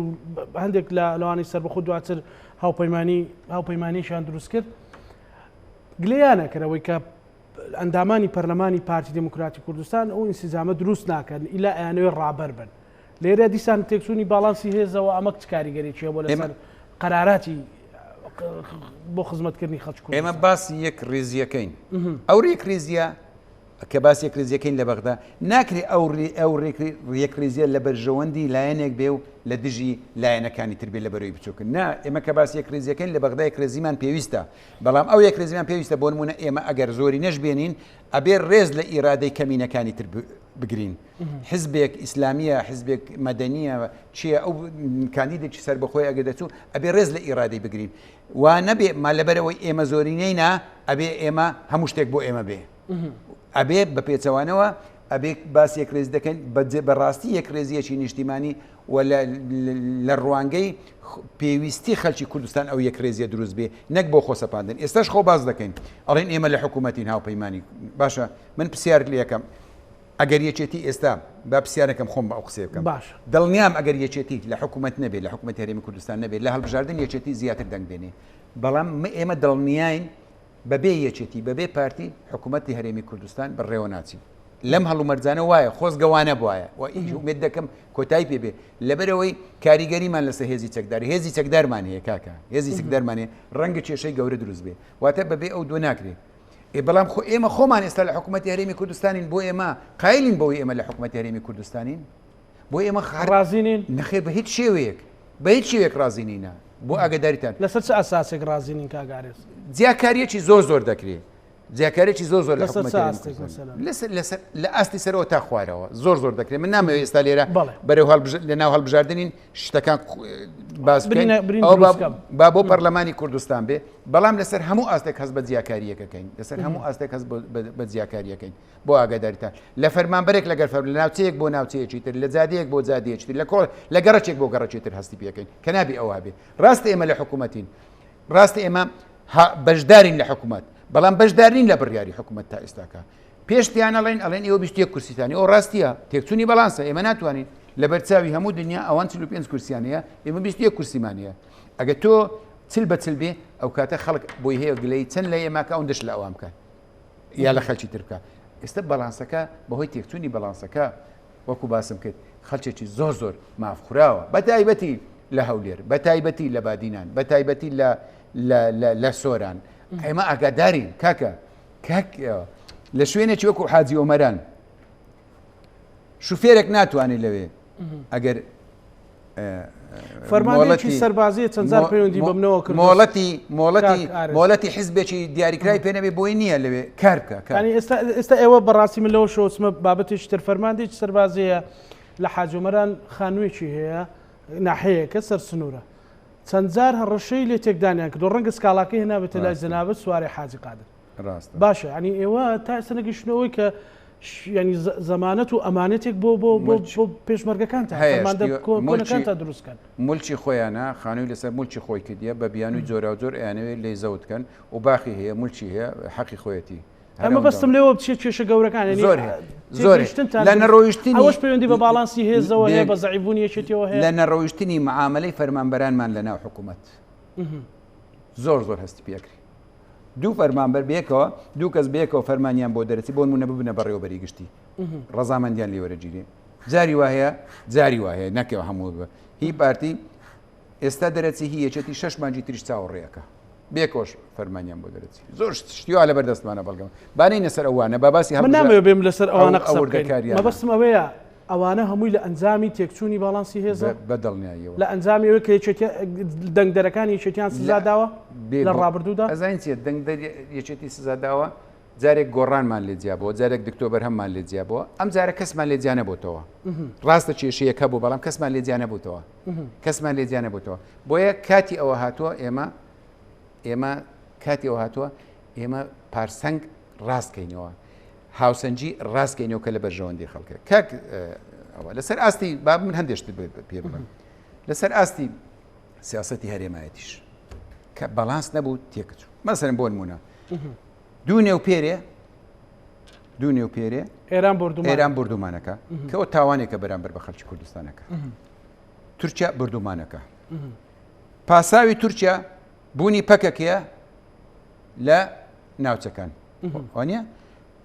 هەندێک لە لەوانەی سەربەخۆ دواتر هاوپەیمانی هاوپەیمانیشیان دروست کرد گلەیانە کردەوەی کە ئەندامانی پەرلەمانی پارتی دێموکراتی کوردستان ئەو ئینسجامە دروست ناکەن ئیلا ئەیانەوێ ڕابەر بن. لێرە دیسان تێکچوونی باڵانسی هێزەوە ئەمە چ کاریگەرێکی هەبووە لەسەر قەراراتی بۆ خزمەتکردنی خەڵکی کوردستان؟ ئێمە باسی یەک ڕیزیەکەین ئەو یەک ڕیزیە. کە باس یەکڕیزیەکەین لە بەغدا ناکرێ ئەو ئەو یەکڕیزیە لە بەرژەوەندی لایەنێک بێ و لە دژی لایەنەکانی تر بێ لە بەرەوەی بچووکن نا ئێمە کە باس یەکڕیزیەکەین لە بەغدا یەکڕێزیمان پێویستە بەڵام ئەو یەکڕێزیمان پێویستە بۆ نمونە ئێمە ئەگەر زۆری نەشبێنین ئەبێ ڕێز لە ئیرادەی کەمینەکانی تر بگرین حزبێک ئیسلامیە حزبێک مەدەنیە چییە ئەو کاندیدێکی سەربەخۆی ئەگەر دەچوو ئەبێ ڕێز لە ئیرادەی بگرین وا نەبێ ما لەبەرەوەی ئێمە زۆرینەینە ئەبێ ئێمە هەموو شتێک بۆ ئێمە بێ ئەبێ بە پێچەوانەوە ئەبێ باس یەکڕێز دەکەن بەڕاستی یەکڕێزیەکی نیشتیمانی و لە ڕوانگەی پێویستی خەلکی کوردستان ئەو یەکڕێزیە دروست بێ نەک بۆ خۆسەپاندن ئێستاش خۆ باز دەکەین ئەڵێن ئێمە لە حکوومەتین هاوپەیمانی باشە من پرسیار لەکەم ئەگەر یەکێتی ئێستا با پرسیارەکەم خۆم بە ئەو قسەیە بکەم باشە. دڵنیام ئەگەر یەکێتی لە حکوومەت نەبێ لە حکوومەتی هەرێمی کوردستان نەبێ لە هەڵبژاردن یەکێتی زیاتر دەنگ دێنێ بەڵام ئێمە دڵنیاین بەبێ یەکێتی بەبێ پارتی حکوومەتی هەرێمی کوردستان بەڕێوە ناچین لەم هەڵومەرجانە وایە خۆزگە وانە بواە و ئیش ئومێد دەکەم کۆتایی پێ بێ لەبەرەوەی کاریگەریمان لەسەر هێزی چەکدار هێزی چەکدارمان هەیە کاکە هێزی چەکدارمان هەیە ڕەنگە کێشەی گەورە دروست بێ واتە بەبێ ئەو دوو ناکرێ ئێ بەڵام خۆ ئێمە خۆمان ئێستا لە حکوومەتی هەرێمی کوردستانین بۆ ئێمە قایلین بەوەی ئێمە لە حکوومەتی هەرێمی کوردستانین بۆ ئێمە ڕازی نین نەخێر بە هیچ شێوەیەک بە هیچ شێوەیەک ڕازی نینە بۆ ئاگداریتان لەسەر چ ئەساسێک ڕازی نین کاک ئارێز جیاکاریەکی زۆر زۆر دەکرێت جیاکارێکی زۆر زۆر لە لەسەر چ حکوومەتی هەرێمی ئاستێک کوردستان. مەسەلەن؟ لەسەر لەسەر لە ئاستی سەرەوە تا خوارەوە زۆر زۆر دەکرێت من نامەوێت ئێستا لێرە بەڵێ. بەرەو هەڵبژ لە ناو هەڵبژاردنین شتەکان باس بکەین برینە- برین ئەوە با- دروست کەم. با بۆ پەرلەمانی کوردستان بێ بەڵام لەسەر هەموو ئاستێک هەست بە جیاکاریەکەکەین لەسەر هەموو ئاستێک هەست بە جیاکاریەکەین بۆ ئاگاداریتان لە فەرمانبەرێک لەگەر فەر لە ناوچەیەک بۆ ناوچەیەکی تر لە جادەیەک بۆ جادەیەکی تر لە کۆڵ لە گەڕەکێک بۆ گەڕەکی تر هەستی پێکەین کە نابی ئەوە بێ ڕاستە ئێمە لە حکوومەتین ڕاستە ئێمە بەشدارین لە حکوومەت بەڵام بەشدارین لە بڕیاری حکوومەت تا ئێستاکە پێشتیان ئەڵێن ئەڵێن ئێوە 21 کورسیتانی ئەو ڕاستیە تێکچوونی بەڵانسە ئێمە ناتوانین لەبەر چاوی هەموو دنیا ئەوان 45 کورسیان هەیە ئێمە 21 کورسیمان هەیە ئەگە تۆ چل بە چل بێ ئەو کاتە خەڵک بۆی هەیە گلەی چەند لە ئێماکە ئەوەندەش لە ئەوان بکات یا لە خەلکی تر بکە ئێستا بەڵانسەکە بەهۆی تێکچوونی بەڵانسەکە وەکو باسم کرد خەلکێکی زۆر زۆر ماف خوراوە بە تایبەتی لە هەولێر بە تایبەتی لە بادینان بە تایبەتی لە لە سۆران ئێمە ئاگادارین کاکە کاک لە شوێنێکی وەکو حاجی ئۆمەران شوفێرێک ناتوانێت لەوێ ئەگەر فەرمانێکی سەربازی چەند جار پەیوەندی بە منەوە کرد مۆڵەتی مۆڵەتی مۆڵەتی حزبێکی دیاریکرای پێ نەبێ بۆی نییە لەوێ کار بکە کانی ئێستا ئێستا ئێوە بەڕاستی من لەوە شۆچمە بابەتێکی تر فەرماندێکی سەربازیە لە حاجۆمەران خانوویەکی هەیە ناحەیەکە سەر سنوورە چەند جار هەڕەشەی لێ تێکدانیان کردو ڕەنگە سکاڵاکەی هێنابێتە لای جەنابت سوارەی حاجی قادر ڕاستە. باشە یانی ئێوە تا ئێستا نەگەیشتنەوەی کە ینی زەمانەت و ئەمانەتێک بۆ بۆ بۆ پێشمەرگەکانتان فەرماندە کۆنەکانتان دروست کەن. مولکی خۆیانە خانووی لەسەر مولکی خۆی کردیە بە بیانووی جۆراوجۆر ئەیانەوێت لێی زەوت کەن و باخی هەیە مولکی هەیە حەقی خۆیەتی. ئەمە بەستم لێوە بچێ کێشە گەورەکان زۆر زۆر لە نەڕۆیشتنی ئەوەش پەیوەندی بە باڵانسی هێزەوە هەیە بە زەعیفبوونی یەکێتیەوە هەیە لە نەڕۆیشتنی معاملەی فەرمانبەرانمان لە ناو حکوومەت زۆر زۆر هەستی پێکری دوو فەرمانبەر بەیەکەوە دوو کەس بەیەکەوە فەرمانیان بۆ دەرەچی بۆ نمونە ببنە بەڕێوەبەری گشتی ڕەزامەندیان لێ وەرەگیرێ جاری وا هەیە جاری وا هەیە نەکەوە هەموو بە هی پارتی ئێستا دەرەچی هی یەکێتی شەش مانگی تریش چاوەڕێیەکە بێکۆش فەرمانیان بۆ دەرەچی زۆر شتیوا لەبەر دەستمانە بەڵگەم بانینە سەر ئەوانە با باسی من نامەوێ بێم لەسەر ئەوانە قسە بکەین مەبەستم ئەوەیە ئەوانە هەمووی لە ئەنجامی تێکچوونی باڵانسی هێزە؟ بە دڵنیاییەوە. لە ئەنجامی ئەوەی کە یەکێتی دەنگدەرەکانی یەکێتیان سزا داوە لە ڕابردوودا؟ ئەزانین چیە دەنگدەر یەکێتی سزا داوە جارێک گۆڕانمان لێ جیا بووە جارێک دکتۆ بەرهەممان لێ جیا بووە ئەم جارە کەسمان لێ جیا نەبووتەوە ڕاستە کێشەیەک هەبوو بەڵام کەسمان لێ جیا نەبووتەوە کەسمان لێ جیا نەبووتەوە بۆیە کاتی ئەوە هاتووە ئێمە ئێمە کاتی ئەوە هاتووە ئێمە پارسەنگ ڕاست کەینەوە هاوسەنگی ڕاست کەینەوە کە لە بەرژەوەندی خەڵکە کاک ئەوە لەسەر ئاستی با من هەندێک شت پێ بڵێم لەسەر ئاستی سیاسەتی هەرێمایەتیش کە بەڵانس نەبوو تێکچوو مەسەرم بۆ نمونە دوو نێو پێرێ دوو نێو پێرێ ئێران بردومان ئێران بردومانەکە کەەوە تاوانێکە بەرامبەر بە خەڵکی کوردستانەکە تورکیا بردومانەکە پاساوی تورکیا بوونی پەکەکەیە لە ناوچەکان وانە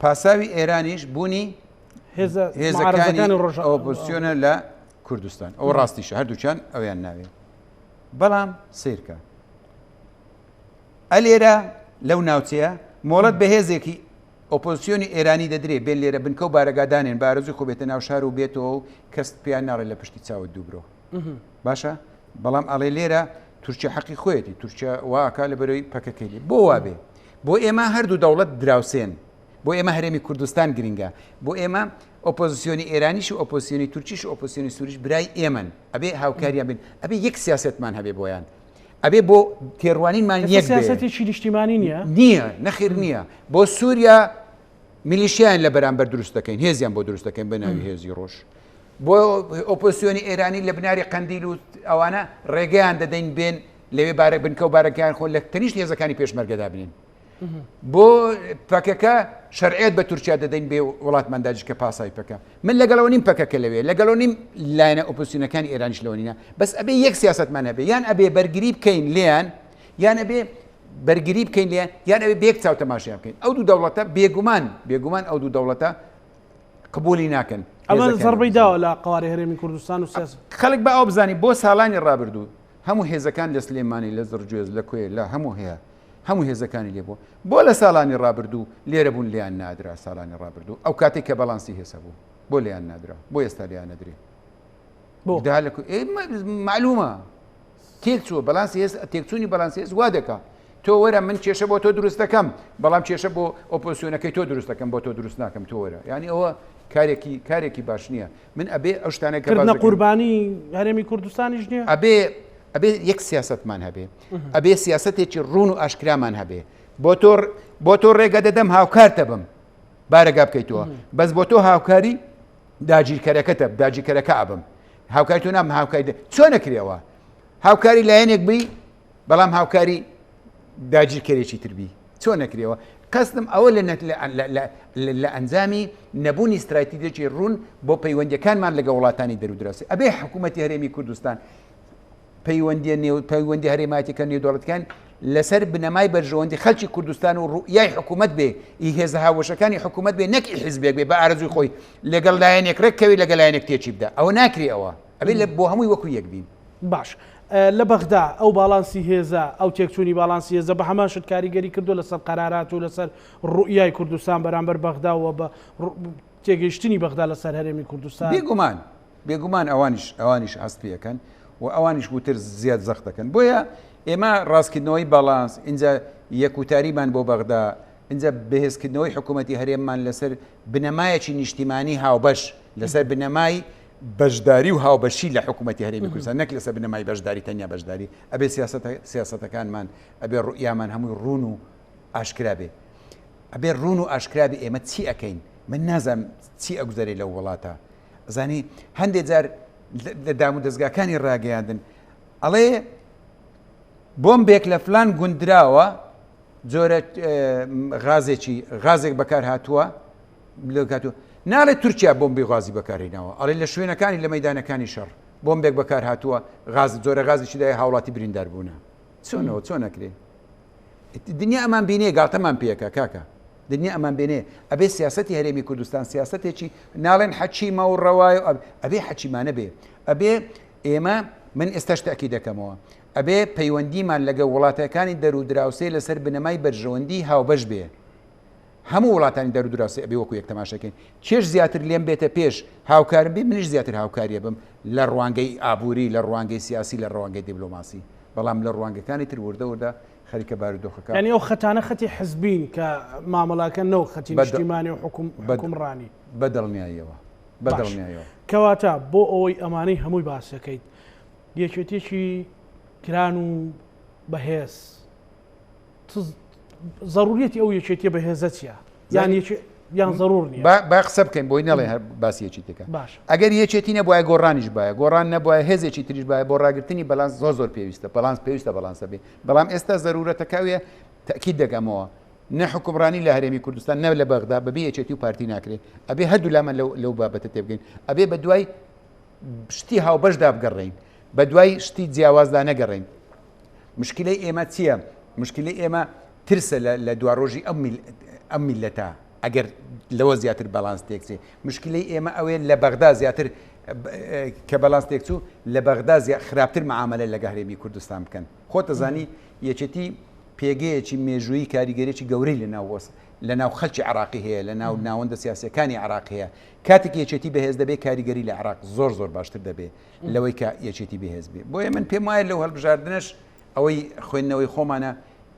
پاساوی ئێرانیش بوونی هێزەکانی ئۆپۆزیسیۆنە لە کوردستان ئەو ڕاستیشە هەردووچیان ئەویان ناوێ بەڵام سیرکە ئەلێرە لەو ناوچەیە مۆڵەت بە هێزێکی ئۆپۆزسیۆنی ئێرانی دەدرێ بێن لێرە بنکە و بارەگا دانێن بە ئارەزووی خۆ بێتە ناو شار و بێتەوە و کەس پێیان ناڵێ لە پشتی چاوت دوو برۆ. باشە بەڵام ئەڵێ لێرە تورکیا حەقی خۆیەتی تورکیا واکا لە بەرەی پەکەکەی لێ بۆ وابێ بۆ ئێمە هەردوو دەوڵەت دراوسێن بۆ ئێمە هەرێمی کوردستان گرنگە بۆ ئێمە ئۆپۆزیسیۆنی ئێرانیش و ئۆپۆزیسیۆنی تورکیش و ئۆپۆزیسیۆنی سووریش برای ئێمەن ئەبێ هاوکاریان بن ئەبێ یەک سیاستمان هەبێ بۆیان ئەبێ بۆ تێڕوانینمان یەک سیاسەتێکی نیشتیمانی نییە نییە نەخیر نییە بۆ سووریا میلیشیان لە بەرامبەر دروست دەکەین هێزیان بۆ دروست دەکەین بە ناوی هێزی ڕۆژ بۆ ئۆپۆزسیۆنی ئێرانی لە بناری قەندیل و ئەوانە ڕێگەیان دەدەین بێن لەوێ بارە بنکە و بارەکەیان خۆ لە تەنیشت هێزەکانی پێشمەرگەدا بنێن بۆ پەکەکە شەرعێت بە تورکیا دەدەین بێ وڵاتمان داگیرکە پاسای پەکە من لەگەڵەوە نیم پەکەکە لەوێ لەگەڵەوە نیم لایەنە ئۆپۆزسیۆنەکانی ئێرانیش لەوە نینە بەس ئەبێ یەک سیاستمان هەبێ یان ئەبێ بەرگری بکەین لێیان یان ئەبێ بەرگری بکەین لێیان یان ئەبێ بێک چاو تەماشیان بکەین ئەو دوو دەوڵەتە بێگومان بێگومان ئەو دوو دەوڵەتە قبولی ناکەن ئەمە زەربەی داوە لە قواری هەرێمی کوردستان و سیاست خەڵک بە ئەو بزانی بۆ ساڵانی ڕابردوو هەموو هێزەکان لە سلێمانی لە زڕگوێز لە کوێ لە هەموو هەیە هەموو هێزەکانی لێ بوو بۆ لە ساڵانی ڕابردوو لێرە بوون لیان نادرا ساڵانی ڕابردوو ئەو کاتێک کە بەڵانسی هێز هەبوو بۆ لیان نادرا بۆ ئێستا لیان نەدرێ بۆ لە معلومە تێک چووە بەڵانسی هێز تێکچوونی بەڵانسی هێز وا دەکا تۆ وەرە من کێشە بۆ تۆ دروست دەکەم بەڵام کێشە بۆ ئۆپۆزسیۆنەکەی تۆ دروست دەکەم بۆ تۆ دروست ناکەم تۆ وەرە یعنی ئەوە کارێکی کارێکی باش نییە من ئەبێ ئەو شتانە کە کردنە قوربانی هەرێمی کوردستانیش نییە ئەبێ ئەبێ یەک سیاستمان هەبێ ئەبێ سیاستێکی ڕوون و ئاشکرامان هەبێ بۆ تۆ بۆ تۆ ڕێگە دەدەم هاوکارتە بم بارەگا بکەیتەوە بەس بۆ تۆ هاوکاری داگیرکەرەکەتە داگیرکەرەکە ئەبم هاوکاری تۆ نام هاوکاری چۆن نەکرێەوە هاوکاری لایەنێک بی بەڵام هاوکاری داگیرکەرێکی تر بی چۆن نەکرێەوە قەستم ئەوە لە لە ئەنجامی نەبوونی ستراتیجێکی ڕوون بۆ پەیوەندیەکانمان لەگە وڵاتانی دەرودراسی ئەبێ حکوومەتتی هەرێمی کوردستان پەیوەندیە نێو پەیوەندی هەرێمایەتیەکە نێودەوڵەتەکان لەسەر بنەمای بەرژەوەندی خەلکی کوردستان و ڕوئیای حکوومەت بێ ئی هێزە هاوبەشەکانی حکوومەت بێ نەک ئی حیزبێک بێ بە ئارەزووی خۆی لەگەڵ لایەنێک ڕێک کەوی لەگەڵ لایەنێک تێکی بدا ئەوە ناکرێ ئەوە ئەبێ لە بۆ هەمووی وەکو یەک بین. باش لە بەغدا ئەو باڵانسی هێزە ئەو تێکچوونی باڵانسی هێزە بە هەمان شت کاریگەری کردو لەسەر قەرارات و لەسەر ڕوئیای کوردستان بەرامبەر بەغدا و بە تێگەیشتنی بەغدا لەسەر هەرێمی کوردستان؟ بێگومان بێگومان ئەوانیش ئەوانیش هەست پێەکەن و ئەوانیش وتر زیاد زەخت دەکەن بۆیە ئێمە ڕاستکردنەوەی باڵانس اینجا یەکوتاریمان بۆ بەغدا اینجا بەهێزکردنەوەی حکوومەتی هەرێممان لەسەر بنەمایەکی نیشتیمانی هاوبەش لەسەر بنەمای بەشداری و هاوبەشی لە حکوومەتی هەرێمی کوردستان نەک لەسەر بنەمای بەشداری تەنیا بەشداری ئەبێ سیاست سیاستەکانمان ئەبێ ڕوئیامان هەمووی ڕوون و ئاشکرا بێ ئەبێ ڕوون و ئاشکرا بێ ئێمە چی ئەکەین من نازانم چی ئەگوزەرێ لەو وڵاتە زانی هەندێک جار لە دام و دەستگاکانی ڕاگەیاندن ئەڵێ بۆمبێک لە فلان گوندراوە جۆرە غازێکی غازێک بەکار هاتووە لەکاتوە ناڵێ تورکیا بۆمبی غازی بەکارهێناوە ئەڵێ لە شوێنەکانی لە مەدانەکانی شەڕ بۆمبێک بەکار هاتووە غاز جۆرە غازێکی دای هاوڵاتی بریندار بوونە چۆنەوە چۆن نەکرێ دنیا ئەمان بینێ گاڵتەمان پێکە کاکە دنیا ئەمان بێنێ ئەبێ سیاستی هەرێمی کوردستان سیاستێکی ناڵێن حەچیمە و ڕەوای ئەبێ حەچیمانە بێ ئەبێ ئێمە من ئێستاش تاکی دەکەمەوە ئەبێ پەیوەندیمان لەگە وڵاتەکانی دەرو دراوسێ لەسەر بنەمای بەرژەوەندی هاوبەش بێ هەموو وڵاتانی دەرو دراوسێ ئەبێ وەکو یەک تەماشەکەین کێش زیاتر لێم بێتە پێش هاوکارم بێ منیش زیاتر هاوکاریە بم لە ڕوانگەی ئابووری لە ڕوانگەی سیاسی لە ڕوانگەی دیبلۆماسی بەڵام لە ڕوانگەکانی تر وردە وردە خەریکە بارودۆخەکە. یانی ئەو خەتانە خەتی حزبین کە مامەڵەکەن نەوەک خەتی نیشتیمانی و حوکمڕانی. بە دڵنیاییەوە. بە دڵنیاییەوە. کەواتە بۆ ئەوەی ئەمانەی هەمووی باسەکەیت یەکێتیەکی گران و بەهێز زەروریەتی ئەو یەکێتیە بەهێزە چیە؟ یان یان زەرور نیە؟ با قسە بکەین بۆی نەڵێ هەر باسی یەکێتیەکە. باش. ئەگەر یەکێتی نەبوایە گۆڕانیش بایە، گۆڕان نەبوایە هێزێکی تریش بایە بۆ ڕاگرتنی بەلانس زۆر زۆر پێویستە، بەلانس پێویستە بەلانسە بێ، بەڵام ئێستا زەرورەتەکە ئەوەیە تەئکید دەکەمەوە نە حوکمڕانی لە هەرێمی کوردستان نە لە بەغدا بەبێ یەکێتی و پارتی ناکرێ، ئەبێ هەردوو لامان لەو لەو بابەتە تێبگەین، ئەبێ بە دوای شتی هاوبەشدا بگەڕێین، بە دوای شتی جیاوازدا نەگەڕێین. مشکلەی ئێمە چییە؟ مشکلەی ئێمە ترسە لە دواڕۆژی ئەم میلەتە ئەگەر لەوە زیاتر بەڵانس تێکچێ مشکلەی ئێمە ئەوەیە لە بەغدا زیاتر کە بەڵانس تێکچوو لە بەغدا خراپتر معاملە لەگە هەرێمی کوردستان بکەن خۆتەزانی یەکێتی پێگەیەکی مێژوویی کاریگەرێکی گەورەی لە ناو لە ناو خەلکی عراقی هەیە لە ناو ناوەندە سیاسەکانی عراق هەیە. کاتێک یەکێتی بەهێز دەبێت کاریگەری لە عراق زۆر زۆر باشتر دەبێت لەوەی کە یەکێتی بەهێز بێ. بۆیە من پێم وایە لەو هەڵبژاردنەش ئەوەی خوێندنەوەی خۆمانە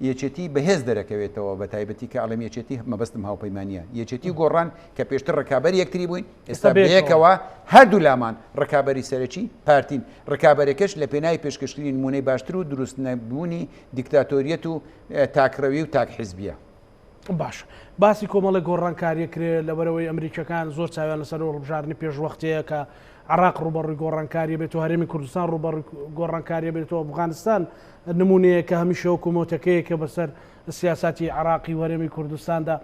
یەکێتی بەهێز دەرەکەوێتەوە، بە تایبەتی کە ئەڵێم یەکێتی مەبەستم هاوپەیمانییە، یەکێتی و گۆڕان کە پێشتر ڕکابەری یەکتری بووین، ئێستا بەیەکەوە هەردوو لامان ڕکابەری سەرەکی پارتین، ڕکابەرەکەش لە پێناوی پێشکەشکردنی نموونەی باشتر و دروست نەبوونی دیکتاتۆریەت و تاکڕەوی و تاک حیزبییە. باشە باسی کۆمەڵێک گۆڕانکاریە کرێ لەبەرەوەی ئەمریکیەکان زۆر چاویان لەسەر هەڵبژاردنی پێشوەختەیە کە عراق ڕوبەڕووی گۆڕانکاریە بێت و هەرێمی کوردستان ڕوبەڕووی گۆڕانکاریە بێت و ئەفغانستان نمونەیە کە هەمیشە وەکو مۆتەکەیە کە بەسەر سیاساتی عراقی و هەرێمی کوردستاندا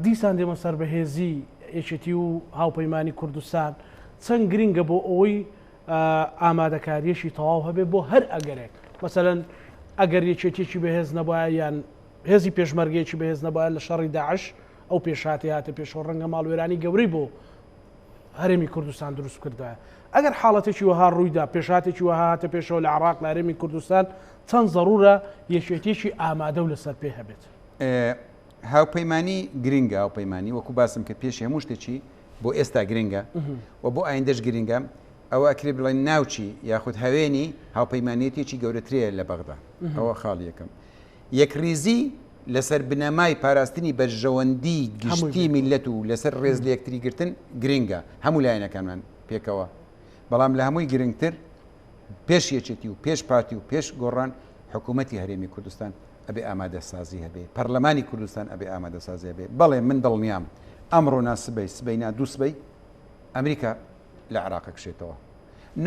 دیسان دێمە سەر بەهێزی یەکێتی و هاوپەیمانی کوردستان چەند گرنگە بۆ ئەوەی ئامادەکاریەکی تەواو هەبێ بۆ هەر ئەگەرێک مەسەلەن ئەگەر یەکێتیەکی بەهێز نەبایە یان هێزی پێشمەرگەیەکی بەهێز نەبایە لە شەڕی داعش ئەو پێشهاتی هاتە پێشەوە ڕەنگە ماڵوێرانی گەورەی بۆ هەرێمی کوردستان دروست کردایە ئەگەر حاڵەتێکی وەها ڕوویدا پێشهاتێکی وەها هاتە پێشەوە لە عراق لە هەرێمی کوردستان چەند زەڕورە یەکێتیەکی ئامادە و لەسەر پێ هەبێت. هاوپەیمانی گرنگە هاوپەیمانی وەکو باسم کرد پێشی هەموو شتێکی بۆ ئێستا گرنگە و بۆ ئایندەش گرنگە، ئەوە ئەکرێ بڵێن ناوچی یاخود هەوێنی هاوپەیمانێتیەکی گەورەترەیە لە بەغدا، ئەوە خاڵی یەکەم. یەکڕیزی لەسەر بنەمای پاراستنی بەرژەوەندی گشتی میللەت و لەسەر ڕێز لە یەکتری گرتن گرنگە، هەموو لایەنەکانمان پێکەوە، بەڵام لە هەمووی گرنگتر پێش یەکێتی و پێش پارتی و پێش گۆڕان حکوومەتی هەرێمی کوردستان ئەبێ ئامادەسازی هەبێ، پەرلەمانی کوردستان ئەبێ ئامادەسازی هەبێ. بەڵێ من دڵنیام ئەمڕۆ نا سبەی، سبەی نا دووسبەی ئەمریکا لە عێراق ئەکشێتەوە.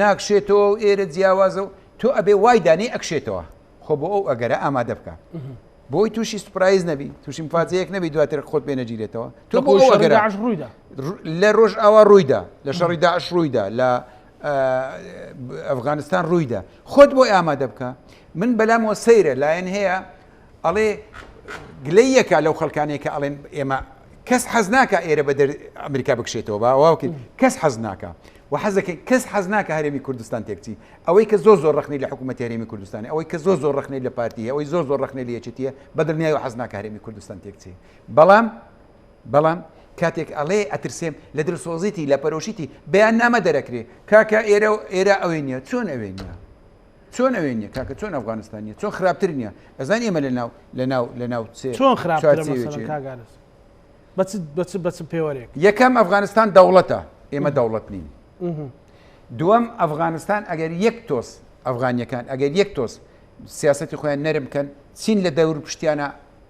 ناکشێتەوە و ئێرە جیاوازە و تۆ ئەبێ وای دانێی ئەکشێتەوە. خۆ بۆ ئەو ئەگەرە ئامادە بکە. بۆی تووشی surprise نەبی، تووشی مفاجەیەک نەبی دواتر خۆت پێ نەگیرێتەوە. تۆ بۆ ئەو ئەگەرە داعش ڕوویدا. لە ڕۆژئاوا ڕوویدا، لە شەڕی داعش ڕوویدا، لە ئەفغانستان ڕوویدا. خۆت بۆی ئامادە بکە. من بەلامەوە سەیرە لایەن هەیە ئەڵێ گلەی یەکە لەو خەڵکانەیە کە ئەڵێن ئێمە کەس حەز ناکە ئێرە بە ئەمریکا بکشێتەوە با واوکەین کەس حەز ناکە و حەزەکەی کەس حەز ناکە هەرێمی کوردستان تێکچی ئەوەی کە زۆر زۆر ڕخنەی لە حکوومەت هەرێمی کوردستانی ئەوەی کە زۆر زۆر ڕخنەی لە پارتی ئەوەی زۆر زۆر ڕخنەی لە یەکێتیە بە دڵنیایی حەز ناکە هەرێمی کوردستان تێکچی بەڵام بەڵام کاتێک ئەڵێ ئەترسێم لە دلسۆزیتی لە پەرۆشیتی بەیان نامە دەرەکرێ کاکە ئێرە و ئێرە ئەوێ نییە چۆن ئەوێ نییە چۆن ئەوێ نییە کاکە چۆن ئەفغانستان نییە چۆن خراپتر نییە ئەزانی ئێمە لە ناو لە ناو لە ناو چێ چۆن خراپترە مەسەلەن کاک ئارەز بە چ بە چ بە چ پێوەرێک؟ یەکەم ئەفغانستان دەوڵەتە ئێمە دەوڵەت نین دووەم ئەفغانستان ئەگەر یەک تۆز ئەفغانیەکان ئەگەر یەک تۆز سیاستی خۆیان نەرم بکەن چین لە دەور پشتیانە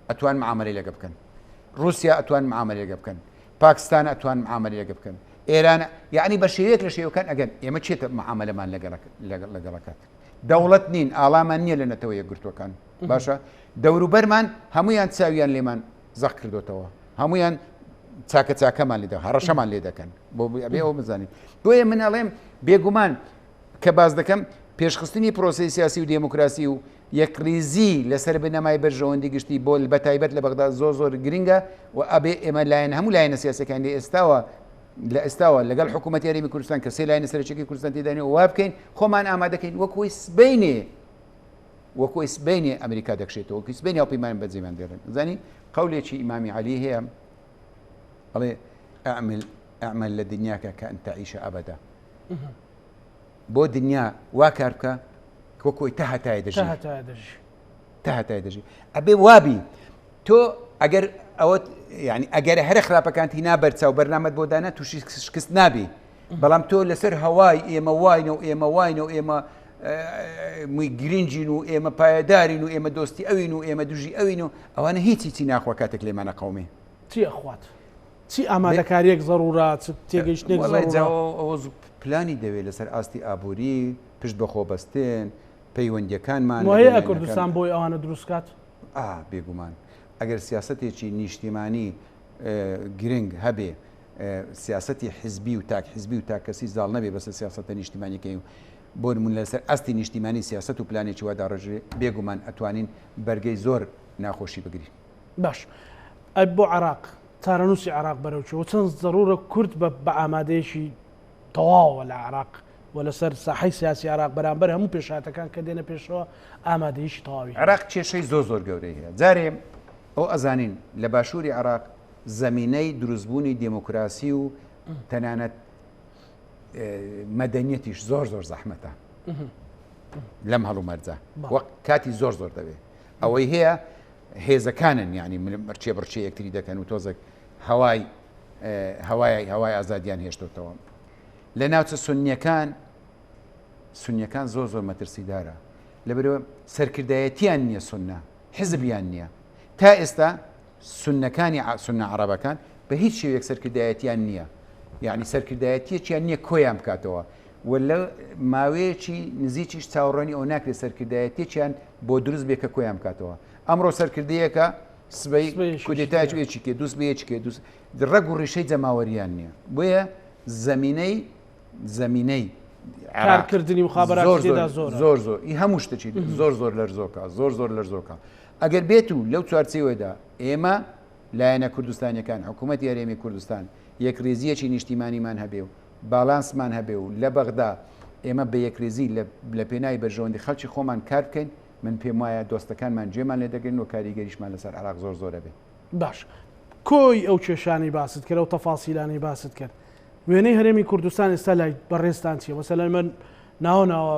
ئەتوان معاملەی لەگە بکەن رووسیا ئەتوان معاملەی لەگە بکەن پاکستان ئەتوان معاملەی لەگە بکەن ئێران یعنی بە شێوەیەک لە شێوەکان ئەگەر ئێمە چێتە معاملەمان لەگەڵەکات دەوڵەت نین ئاڵامان نییە لە نەتەوە یەکگرتووەکان باشە دەوروبەرمان هەمویان چاویان لێمان زەق کردوتەوە هەمویان چاکە چاکەمان لێ هەڕەشەمان لێ دەکەن بۆ ئەبێ ئەو بزانین بۆیە من ئەڵێم بێگومان کە باس دەکەم پێشخستنی پرۆسەی سیاسی و دێموکراسی و یەکڕیزی لەسەر بنەمای بەرژەوەندی گشتی بۆ بەتایبەت لە بەغدا زۆر زۆر گرنگە و ئەبێ ئێمە لایەن هەموو لایەنە سیاسەکان لە ئێستاوە لە ئێستاوە لەگەڵ حکوومەتی هەرێمی کوردستان کە سێ لایەنە سەرەکیەکەی کوردستان تێدانێ وا بکەین خۆمان ئامادەکەین وەکوی سبەینێ وەکوی سبەینێ ئەمریکا دەکشێتەوە وەکوی سبەینێ هاوپەیمان بەجێمان دێڵێن زانی قەولێکی ئیمامی عەلی هەیە ئەڵێ اعمل اعمل لدنياك كأن تعيش أبدا بۆ دنیا وا کار بکە وەکۆی تا هەتایە دەژی تا هەتایە دەژی ئەبێ وابی تۆ ئەگەر ئەوە ینی ئەگەر هەرە خراپەکانتی نابەرچاو بەرنامەت بۆ دانا تووشی شکست نابی بەڵام تۆ لەسەر هەوای ئێمە واینە و ئێمە واینە و ئێمە گرنگین و ئێمە پایەدارین و ئێمە دۆستی ئەوین و ئێمە دژی ئەوین و ئەوانە هیچی چی ناخوا کاتێک لێمانە قومی چی ئەخوات چی ئامادەکاریەک زەڕورە چ تێگەیشتنێک زەڕورە؟ ئەوە پلانی دەوێت لەسەر ئاستی ئابووری، پشت بەخۆ بەستن، پەیوەندیەکانمان هەیە کوردستان بۆی ئەوانە دروست کات؟ ئا بێگومان ئەگەر سیاسەتێکی نیشتیمانی گرنگ هەبێ سیاسەتی حزبی و تاک حزبی و تاکەسی زاڵ نەبێ بەسەر سیاسەتە نیشتیمانیەکەی و بۆ نمونە لەسەر ئاستی نیشتیمانی سیاسەت و پلانێکی وا داڕێژرێ بێگومان ئەتوانین بەرگەی زۆر ناخۆشی بگرین. باش ئەی بۆ عێراق چارەنووسی عێراق بەرەو کوێ و چەند زەرورە کورد بە بە ئامادەیەکی تەواوە لە عێراق و لەسەر ساحەی سیاسی عێراق بەرامبەر هەموو پێشهاتەکان کە دێنە پێشەوە ئامادەییشی تەواوی هەیە. عێراق کێشەی زۆر زۆر گەورەی هەیە. جارێ ئەو ئەزانین لە باشووری عێراق زەمینەی دروستبوونی دێموکراسی و تەنانەت مەدەنیەتیش زۆر زۆر زەحمەتە لەم هەڵومەرجە وەک کاتی زۆر زۆر دەوێت ئەوەی هەیە هێزەکانن یعنی مرچێ بڕچێ یەکتری دەکەن و تۆزێک هەوای هەوای هەوای ئازادیان هێشتۆتەوە لە ناوچە سنیەکان سنیەکان زۆر زۆر مەترسیدارە لەبەرەوە سەرکردایەتیان نییە سنە حزبیان نییە تا ئێستا سوننەکانی سوننە عەڕەبەکان بە هیچ شێوەیەک سەرکردایەتیان نییە یعنی سەرکردایەتیەکیان نییە کۆیان بکاتەوە و لە ماوەیەکی نزیکیش چاوەڕوانی ئەو ناکرێت سەرکردایەتیەکیان بۆ دروست بێ کە کۆیان بکاتەوە ئەمڕۆ سەرکردەیەکە سبەی کودێتایەکی یەکێ دووس بێ یەکێ دووس ڕەگ و ڕیشەی جەماوەریان نییە بۆیە زەمینەی زەمینەی کارکردنی مخابرات زۆر زۆر زۆر زۆر ئی هەموو شتێکی زۆر زۆر لەرزۆکە زۆر زۆر لەرزۆکە ئەگەر بێت و لەو چوارچێوەدا ئێمە لایەنە کوردستانیەکان، حکوومەتی هەرێمی کوردستان یەکریزییەکی نیشتیمانیمان هەبێ و باڵانسمان هەبێ و لە بەغدا ئێمە بە یەکریزی لە پێناوی بەرژەوەندی خەڵکی خۆمان کار بکەین، من پێم وایە دۆستەکانمان گوێمان لێ دەگرن و کاریگەریشمان لەسەر عێراق زۆر زۆر ئەبێ. باش کۆی ئەو کێشانەی باست کرد، ئەو تەفاسیلانەی باست کرد، وێنەی هەرێمی کوردستان ئێستا لای بەڕێزتان چیە؟ مەسەلەن من ناوە ناوە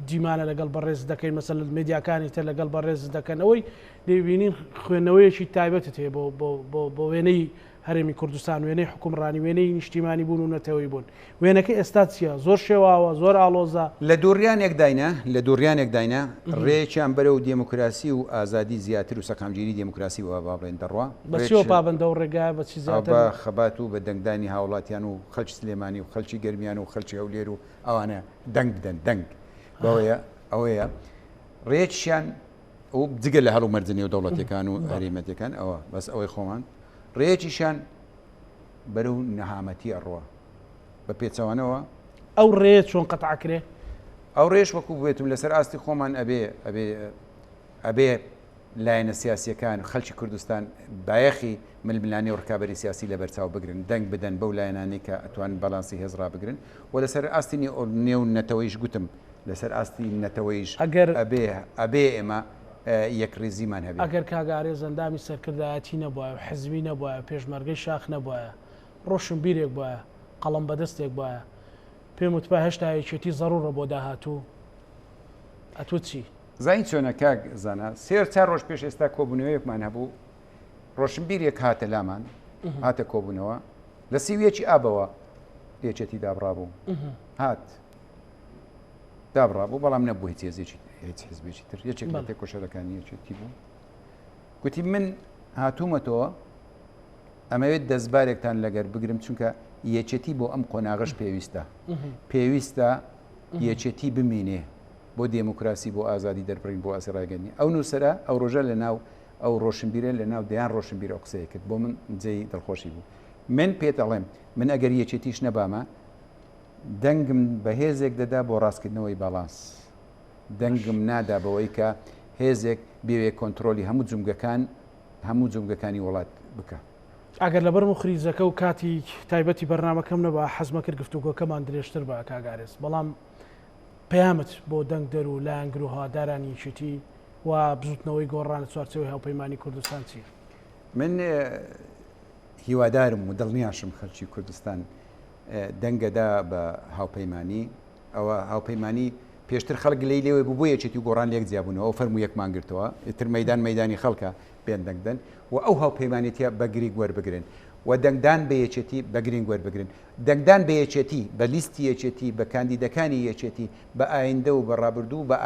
دیمانە لەگەڵ بەڕێز دەکەین مەسەلەن مێدیاکانی تر لەگەڵ بەڕێز دەکەن ئەوەی دەیبینین خوێندنەوەیەکی تایبەتت هەیە بۆ بۆ بۆ بۆ وێنەی هەرێمی کوردستان وێنەی حکومڕانی وێنەی نیشتیمانی بوون و نەتەوەی بوون وێنەکە ئێستا چییە؟ زۆر شێواوە زۆر ئاڵۆزە. لە دووڕیانێک داینە لە دووڕیانێک داینە ڕێیەکیان بەرەو دێموکراسی و ئازادی زیاتر و سەقامگیری دێموکراسی وا با بڵێین دەڕوا. بە چیەوە پابەندە ئەو ڕێگایە بە چی زیاتر؟ بە خەبات و بە دەنگدانی هاوڵاتیان و خەلکی سلێمانی و خەلکی گەرمیان و خەلکی هەولێر و ئەوانە دەنگ بدەن دەنگ بەوەیە ئەوەیە ڕێکیان و جگە لە هەڵومەرجە نێودەوڵەتیەکان و هەرێمەتەکان ئەوە بەس ئەوەی خۆمان ڕێکیشیان بەرەو نەهامەتی ئەڕوا بە پێچەوانەوە. ئەو ڕێیە چۆن قەتع ئەکرێ؟ ئەو ڕێیەش وەکو بێتم لەسەر ئاستی خۆمان ئەبێ ئەبێ ئەبێ لایەنە سیاسیەکان خەلکی کوردستان بایەخی ململانێ و ڕکابەری سیاسی لەبەرچاو بگرن دەنگ بدەن بەو لایەنانەی کە ئەتوان باڵانسی هێز ڕابگرن و لەسەر ئاستی نێو نەتەوەیش گوتم لەسەر ئاستی نەتەوەیش ئەگەر ئەبێ ئەبێ ئێمە یەکڕیزیمان هەبێ. ئەگەر کاک ئارێز ئەندامی سەرکردایەتی نەبوایە و حزبی نەبوایە و پێشمەرگەی شاخ نەبوایە، ڕۆشنبیرێک بوایە، قەڵەم بەدەستێک بوایە، پێم وتبا هێشتا یەکێتی زەڕوڕە بۆ داهاتوو، ئەتوت چی؟ زانی چۆنە کاک زانا، سێ چار ڕۆژ پێش ئێستا کۆبوونەوەیەکمان هەبوو، ڕۆشنبیرێک هاتە لامان، هاتە کۆبوونەوە، لە 31 ی ئابەوە یەکێتی دابڕابوو، هات دابڕابوو، بەڵام نەبوو هیچ هێزێکی هیچ حزبێکی تر، یەکێک لە تێکۆشەرەکانی یەکێتی بوو. گوتی من هاتوومەتەوە ئەمەوێت دەستبارێکتان لەگەر بگرم چونکە یەکێتی بۆ ئەم قۆناغەش پێویستە پێویستە یەکێتی بمینێ بۆ دێموکراسی بۆ ئازادی دەربڕین بۆ ئاسی ڕاگەنی ئەو نووسرە ئەو ڕۆژە لە ناو ئەو ڕۆشنبیرە لە ناو دەیان ڕۆشنبیر ئەو قسەیە کرد بۆ من جێی دڵخۆشی بوو من پێت ئەڵێم من ئەگەر یەکێتیش نەبامە دەنگم بە هێزێک دەدا بۆ ڕاستکردنەوەی باڵانس دەنگم نادا بەوەی کە هێزێک بێوێ کۆنتترۆلی هەموو جومگەکان هەموو جومگەکانی وڵات بکە. ئەگەر لەبەر موخریجەکە و کاتی تایبەتی بەرنامەکەم نەبا حەزمەکرد گفتوگۆکەمان درێژتر با کاک ئارێز بەڵام پەیامت بۆ دەنگدەر و لایەنگر و هەوادارانی یەکێتی و بزوتنەوەی گۆڕان لە چوارچێوەی هاوپەیمانی کوردستان چییە؟ من هیوادارم و دڵنیاشم خەلکی کوردستان دەنگەدا بە هاوپەیمانی ئەوە هاوپەیمانی پێشتر خەڵک گلەی لێوەی بوو بۆ یەکێتی و گۆڕان لێک جیابوونەوە ئەو فەرموو یەکمان گرتەوە ئیتر مەیدان مەیدانی خەڵکە بێن دەنگدەن و ئەو هاوپەیمانێتیە بە گرینگ وەربگرن و دەنگدان بە یەکێتی بە گرینگ وەربگرن دەنگدان بە یەکێتی بە لیستی یەکێتی بە کاندیدەکانی یەکێتی بە ئایندە و بە ڕابردوو بە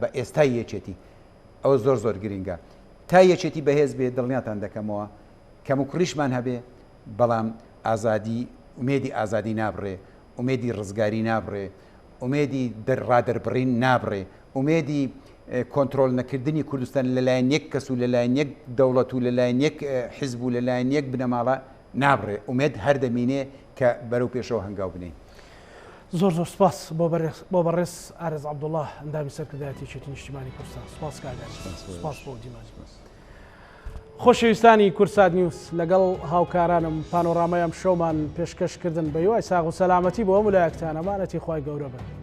بە ئێستای یەکێتی ئەوە زۆر زۆر گرینگە تا یەکێتی بەهێز بێ دڵنیاتان دەکەمەوە کەموکوڕیشمان هەبێ بەڵام ئازادی ئومێدی ئازادی نابڕێ ئومێدی ڕزگاری نابڕێ، ئومێدی ڕادەربڕین نابڕێ، ئومێدی کۆنترۆل نەکردنی کوردستان لەلایەن یەک کەس و لەلایەن یەک دەوڵەت و لەلایەن یەک حزب و لەلایەن یەک بنەماڵە نابڕێ، ئومێد هەر دەمینێ کە بەرەو پێشەوە هەنگاو بنێین. زۆر زۆر سپاس بۆ بەڕێز ئارێز عەبدوڵا ئەندامی سەرکردایەتی یەکێتی نیشتیمانی کوردستان. سپاس کاک ئارێز. سپاس بۆ دیمانی. خۆشەویستانی کوردسات نیوز لەگەڵ هاوکارانم پانۆرامای ئەمشەومان پێشکەش کردن بە هیوای ساغ و سەلامەتی بۆ هەموو لایەکتان ئەمانەتی خوای گەورە بن.